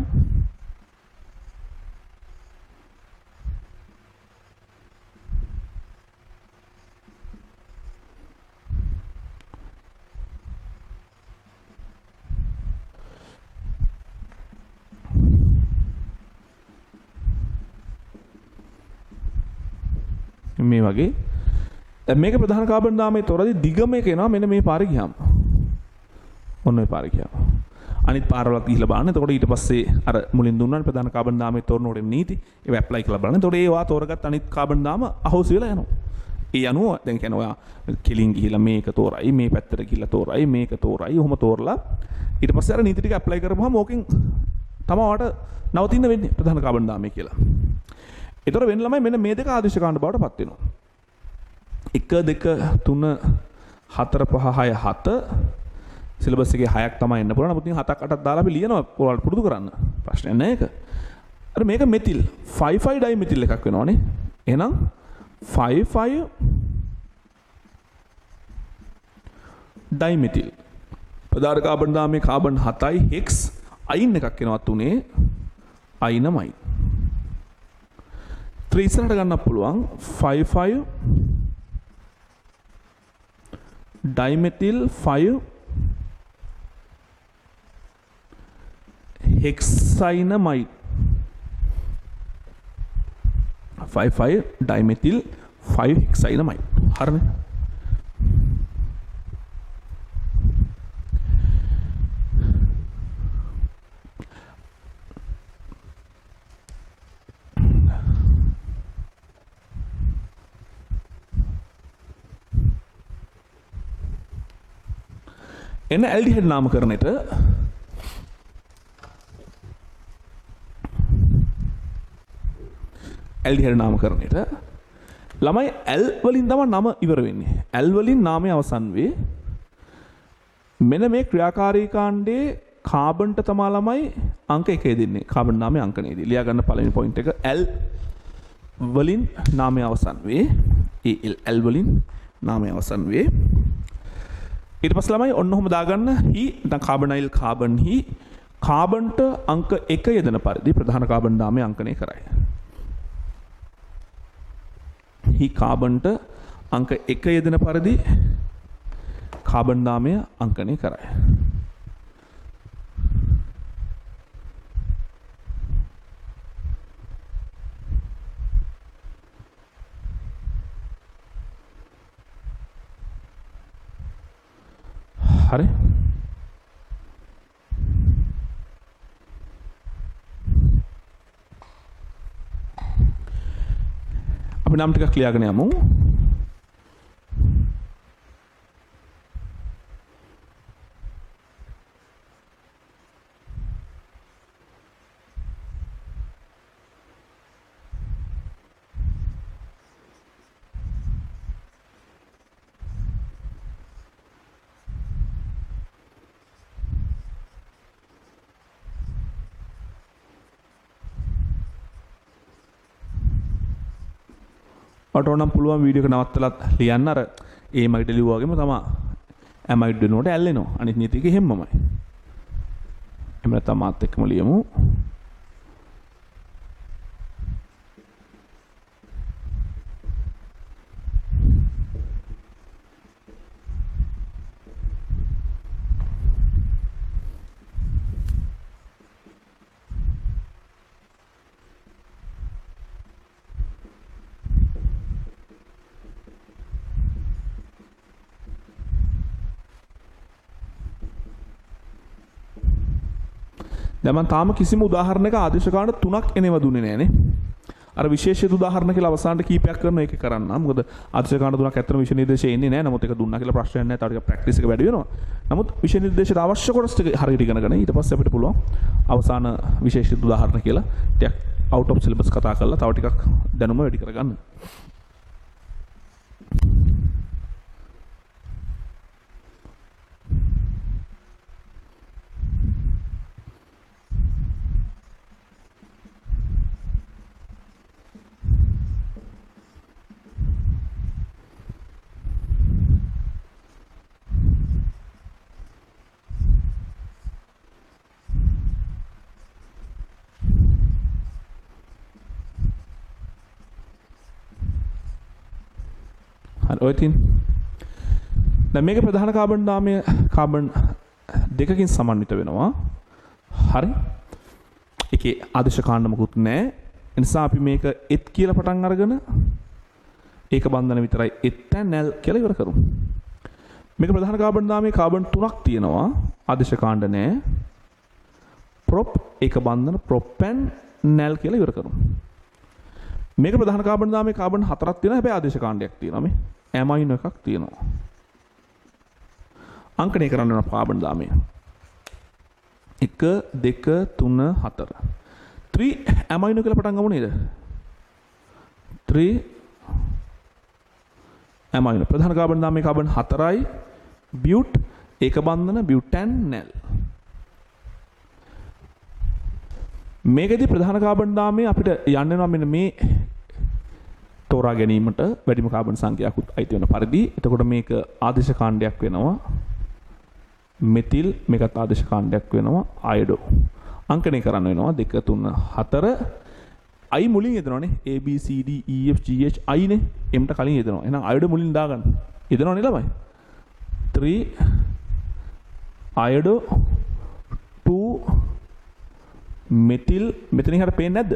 මේ වගේ. දැන් මේක ප්‍රධාන කාබන් දාමේ තොරදී දිගම එක එනවා මෙන්න මේ පාරේ ගියාම. ඔන්න ඔය පාරේ ගියාම. අනිත් පාරවලත් ගිහිල්ලා බලන්න. එතකොට ඊට පස්සේ අර මුලින් දුන්නානේ ප්‍රධාන කාබන් දාමේ තෝරනකොට නීති. ඒවා ඇප්ලයි කරලා බලන්න. එතකොට ඒවා තෝරගත්ත අනිත් කාබන් දාම අහෝසි වෙලා යනවා. ඒ අනුව දැන් කියන්නේ ඔයා කෙලින් ගිහිල්ලා මේක තෝරයි, මේ පැත්තට ගිහිල්ලා තෝරයි, මේක තෝරයි, ඔහොම තෝරලා ඊට පස්සේ අර නීති ටික ඇප්ලයි කරපුවාම ඕකෙන් තමයි ඔයාට නවතින්න වෙන්නේ ප්‍රධාන කාබන් දාමේ කියලා. ඒතර වෙන ළමයි මෙන්න මේ දෙක ආදේශ කාණ්ඩ බවට පත් වෙනවා. 1 2 3 4 5 6 7 සිලබස් එකේ 6ක් තමයි එන්න පුළුවන්. නමුත් ඉතින් 7ක් 8ක් දාලා අපි ලියනවා ඔයාලට පුරුදු කරන්න. ප්‍රශ්නයක් නෑ ඒක. අර මේක මෙතිල් 5 5 ඩයි මෙතිල් එකක් වෙනවනේ. එහෙනම් 5 5 ඩයි මෙතිල්. ප්‍රධාන කාබන් දාමේ කාබන් 7යි හෙක්ස් අයින් එකක් එනවා 3 අයිනමයිඩ්. 3 ඉස්සරහට ගන්න පුළුවන් 5 5 ඩයිමෙතිල් 5 හෙක්සයිනමයිඩ්. 5 5 ඩයිමෙතිල් 5 හෙක්සයිනමයිඩ්. හරිනේ. එන්න ඇල්ඩිහයිඩ් නාමකරණයට ඇල්ඩිහයිඩ් නාමකරණයට ළමයි ඇල් වලින් තමයි නම ඉවර වෙන්නේ. ඇල් වලින් නාමය අවසන් වේ. මෙන්න මේ ක්‍රියාකාරී කාණ්ඩයේ කාබන්ට තමා ළමයි අංක 1 දෙන්නේ. කාබන් නාමය අංකණයේදී ලියා ගන්න පළවෙනි පොයින්ට් එක ඇල් වලින් නාමය අවසන් වේ. ඒ ඇල් වලින් නාමය අවසන් වේ. ඊට පස්සේ ළමයි ඔන්න ඔහොම දාගන්න හි නැත්නම් කාබනයිල් කාබන් හි කාබන්ට අංක 1 යෙදෙන පරිදි ප්‍රධාන කාබන් නාමය අංකණය කරයි. හි කාබන්ට අංක 1 යෙදෙන පරිදි කාබන් නාමය අංකණය කරයි. හරි. අපි නම් ටිකක් ලියාගෙන යමු. ඔයාලට ඕනම් පුළුවන් වීඩියෝ එක නවත්තලා ලියන්න. අර ඒමයිඩ් ලිව්වා වගේම තමයි ඇමයිඩ් වෙනකොට ඇල් එනවා. අනිත් නීති එක එහෙම්මමයි. එහෙම නැත්නම් මාත් එක්කම ලියමු. දැන් මම තාම කිසිම උදාහරණයක ආදේශ කාණ්ඩ තුනක් එනව දුන්නේ නෑනේ. අර විශේෂිත උදාහරණ කියලා අවසානට කීපයක් කරන එක කරන්න. මොකද ආදේශ කාණ්ඩ තුනක් ඇත්තටම විෂය නිර්දේශයේ එන්නේ නෑ. නමුත් ඒක දුන්නා කියලා ප්‍රශ්නයක් නෑ. තව ටිකක් ප්‍රැක්ටිස් එක වැඩි වෙනවා. නමුත් විෂය නිර්දේශයට අවශ්‍ය කොටස් ටික හරියට ඉගෙනගෙන ඊට පස්සේ අපිට පුළුවන් අවසාන විශේෂිත උදාහරණ කියලා ටිකක් අවුට් ඔෆ් සිලබස් කතා කරලා තව ටිකක් දැනුම වැඩි කරගන්න. හරි, ඔය තියෙන. දැන් මේක ප්‍රධාන කාබන් නාමය කාබන් දෙකකින් සමන්විත වෙනවා. හරි. ඒකේ ආදේශ කාණ්ඩ මොකුත් නැහැ. ඒ නිසා අපි මේක එත් කියලා පටන් අරගෙන ඒක බන්ධන විතරයි එතැනල් කියලා ඉවර කරමු. මේක ප්‍රධාන කාබන් නාමයේ කාබන් තුනක් තියෙනවා. ආදේශ කාණ්ඩ නැහැ. ප්‍රොප් ඒක බන්ධන ප්‍රොපැන් නැල් කියලා ඉවර කරමු. මේක ප්‍රධාන කාබන් නාමයේ කාබන් හතරක් තියෙනවා. හැබැයි ආදේශ කාණ්ඩයක් තියෙනවා. මේ ඇමයිනෝ එකක් තියෙනවා. අංකණය කරන්න වෙනවා කාබන් දාමය. 1 2 3 4 3 ඇමයිනෝ කියලා පටන් ගමු නේද? 3 ඇමයිනෝ ප්‍රධාන කාබන් දාමයේ කාබන් 4යි බියුට් ඒක බන්ධන බියුටැන් නැල්. මේකෙදි ප්‍රධාන කාබන් දාමයේ අපිට යන්න වෙනවා මෙන්න මේ තෝරා ගැනීමට වැඩිම කාබන් සංඛ්‍යාවකුත් අයිති වෙන පරිදි. එතකොට මේක ආදේශ කාණ්ඩයක් වෙනවා. මෙතිල් මේකත් ආදේශ කාණ්ඩයක් වෙනවා. අයඩෝ අංකණය කරන්න වෙනවා 2 3 4 I මුලින් යෙදෙනවනේ. A B C D E F G H I නේ. M ට කලින් යෙදෙනවා. එහෙනම් අයඩෝ මුලින් දාගන්න. යෙදෙනවනේ ළමයි. 3 අයඩෝ 2 මෙතිල් මෙතනින් හරිය පේන්නේ නැද්ද?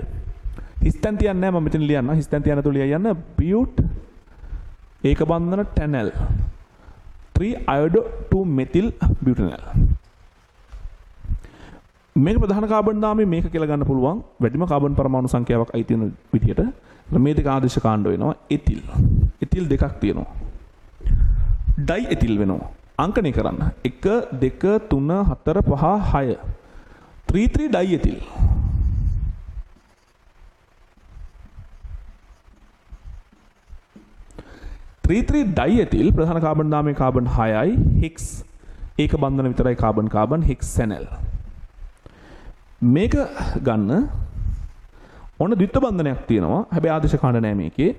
හිස්තැන් තියන්නේ නැහැ මම මෙතන ලියන්න. හිස්තැන් තියන්න නැතුව ලියන්න යන්න. බියුට් ඒක බන්ධන ටැනල් 3 අයඩෝ 2 මෙතිල් බියුටනල්. මේක ප්‍රධාන කාබන් නාමය මේක කියලා ගන්න පුළුවන් වැඩිම කාබන් පරමාණු සංඛ්‍යාවක් අයිති වෙන විදිහට. මේ දෙක ආදේශ කාණ්ඩ වෙනවා. එතිල්. එතිල් දෙකක් තියෙනවා. ඩයි එතිල් වෙනවා. අංකණය කරන්න. 1 2 3 4 5 6 3 3 ඩයි එතිල්. 3 3 ඩයි එතිල් ප්‍රධාන කාබන් නාමයේ කාබන් 6යි හෙක්ස් ඒක බන්ධන විතරයි කාබන් කාබන් හෙක්සැනල්. මේක ගන්න ඔන්න ද්විත්ව බන්ධනයක් තියෙනවා. හැබැයි ආදේශ කාණ්ඩ නෑ මේකේ.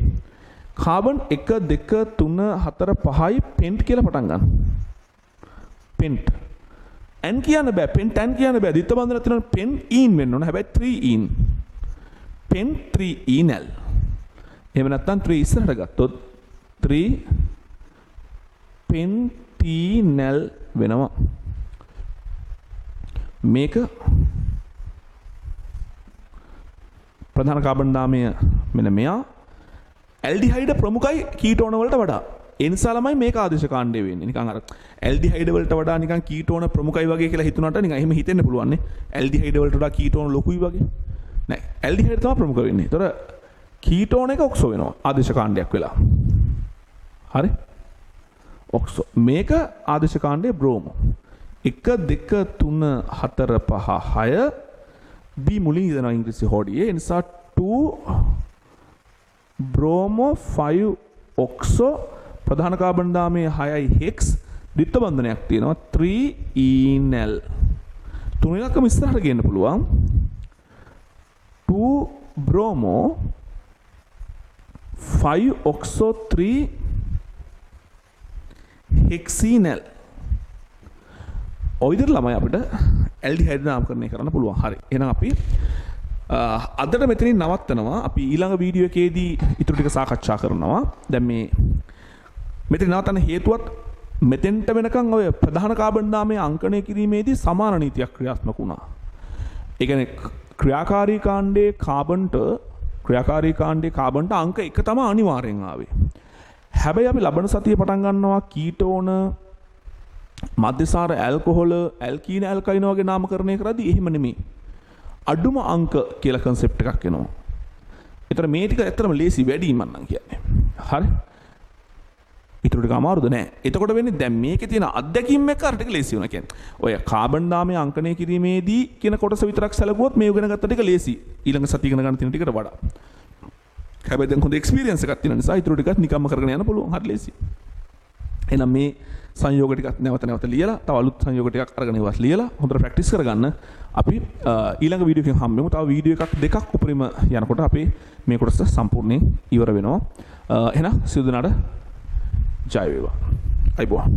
කාබන් 1 2 3 4 5යි පෙන්ට් කියලා පටන් ගන්න. පෙන්ට් ඇන් කියන්න බෑ. පෙන්ට් ඇන් කියන්න බෑ. ද්විත්ව බන්ධනයක් තියෙනවා පෙන් ඊන් වෙන්න ඕන. හැබැයි 3 ඊන්. පෙන් 3 ඊනල්. එහෙම නැත්නම් 3 ඉස්සරහට ගත්තොත් 3 පෙන්ටීනල් වෙනවා. මේක ප්‍රධාන කාබන් නාමය මෙන්න මෙයා. ඇල්ඩිහයිඩ් ප්‍රමුඛයි කීටෝන වලට වඩා. ඒ නිසා ළමයි මේක ආදේශ කාණ්ඩය වෙන්නේ. නිකන් අර ඇල්ඩිහයිඩ් වලට වඩා නිකන් කීටෝන ප්‍රමුඛයි වගේ කියලා හිතුණාට නිකන් එහෙම හිතෙන්න පුළුවන් නේ. ඇල්ඩිහයිඩ් වලට වඩා කීටෝන ලොකුයි වගේ. නෑ, ඇල්ඩිහයිඩ් තමයි ප්‍රමුඛ වෙන්නේ. ඒතර කීටෝන එක ඔක්සෝ වෙනවා ආදේශ කාණ්ඩයක් වෙලා. හරි? ඔක්සෝ. මේක ආදේශ කාණ්ඩයේ බ්‍රෝමෝ. 1 2 3 4 5 6 B මුලින් ඉදනවා ඉංග්‍රීසි හෝඩියේ. ඒ නිසා 2 බ්‍රෝමෝ 5 ඔක්සෝ ප්‍රධාන කාබන් දාමයේ 6යි හෙක්ස් ද්විත්ව බන්ධනයක් තියෙනවා 3 ඊනල්. තුන ඉලක්කම ඉස්සරහට ගේන්න පුළුවන්. 2 බ්‍රෝමෝ 5 ඔක්සෝ 3 හෙක්සීනල්. ඔය විදිහට ළමයි අපිට ඇල්ඩිහයිඩ් නාමකරණය කරන්න පුළුවන්. හරි. එහෙනම් අපි අදට මෙතනින් නවත්තනවා. අපි ඊළඟ වීඩියෝ එකේදී ඉතුරු ටික සාකච්ඡා කරනවා. දැන් මේ මෙතන නවත්තන්න හේතුවත් මෙතෙන්ට වෙනකන් ඔය ප්‍රධාන කාබන් නාමය අංකණය කිරීමේදී සමාන නීතියක් ක්‍රියාත්මක වුණා. ඒ කියන්නේ ක්‍රියාකාරී කාණ්ඩයේ කාබන්ට, ක්‍රියාකාරී කාණ්ඩයේ කාබන්ට අංක 1 තමයි අනිවාර්යෙන් ආවේ. හැබැයි අපි ලබන සතියේ පටන් ගන්නවා කීටෝන, මධ්‍යසාර ඇල්කොහොල, ඇල්කීන, ඇල්කයින වගේ නාමකරණය කරද්දී එහෙම නෙමෙයි. අඩුම අංක කියලා කන්සෙප්ට් එකක් එනවා. ඒතර මේ ටික ඇත්තටම ලේසි වැඩි මං නම් කියන්නේ. හරි. ඊටු ටික අමාරුද නෑ. එතකොට වෙන්නේ දැන් මේකේ තියෙන අත්දැකීම් එක්ක අර ටික ලේසි වෙනවා කියන්නේ. ඔය කාබන් නාමය අංකණය කිරීමේදී කියන කොටස විතරක් සැලකුවොත් මේ ඉගෙන ගත්ත ටික ලේසි. ඊළඟ සතිය ඉගෙන ගන්න තියෙන ටිකට වඩා. හැබැයි දැන් හොඳ එක්ස්පීරියන්ස් එකක් තියෙන නිසා ඊටු ටිකත් නිකම්ම කරගෙන යන්න පුළුවන්. හරි ලේසි. එහෙනම් මේ සංයෝග ටිකත් නැවත නැවත ලියලා, තව අලුත් සංයෝග ටිකක් අරගෙන ඒවත් ලියලා හොඳට ප්‍රැක්ටිස් කරගන්න. අපි ඊළඟ වීඩියෝ එකෙන් හම්බෙමු. තව වීඩියෝ එකක් දෙකක් උපරිම යනකොට අපි මේ කොටස සම්පූර්ණයෙන් ඉවර වෙනවා. එහෙනම් සියලු දෙනාට ජය වේවා. අයිබෝවන්.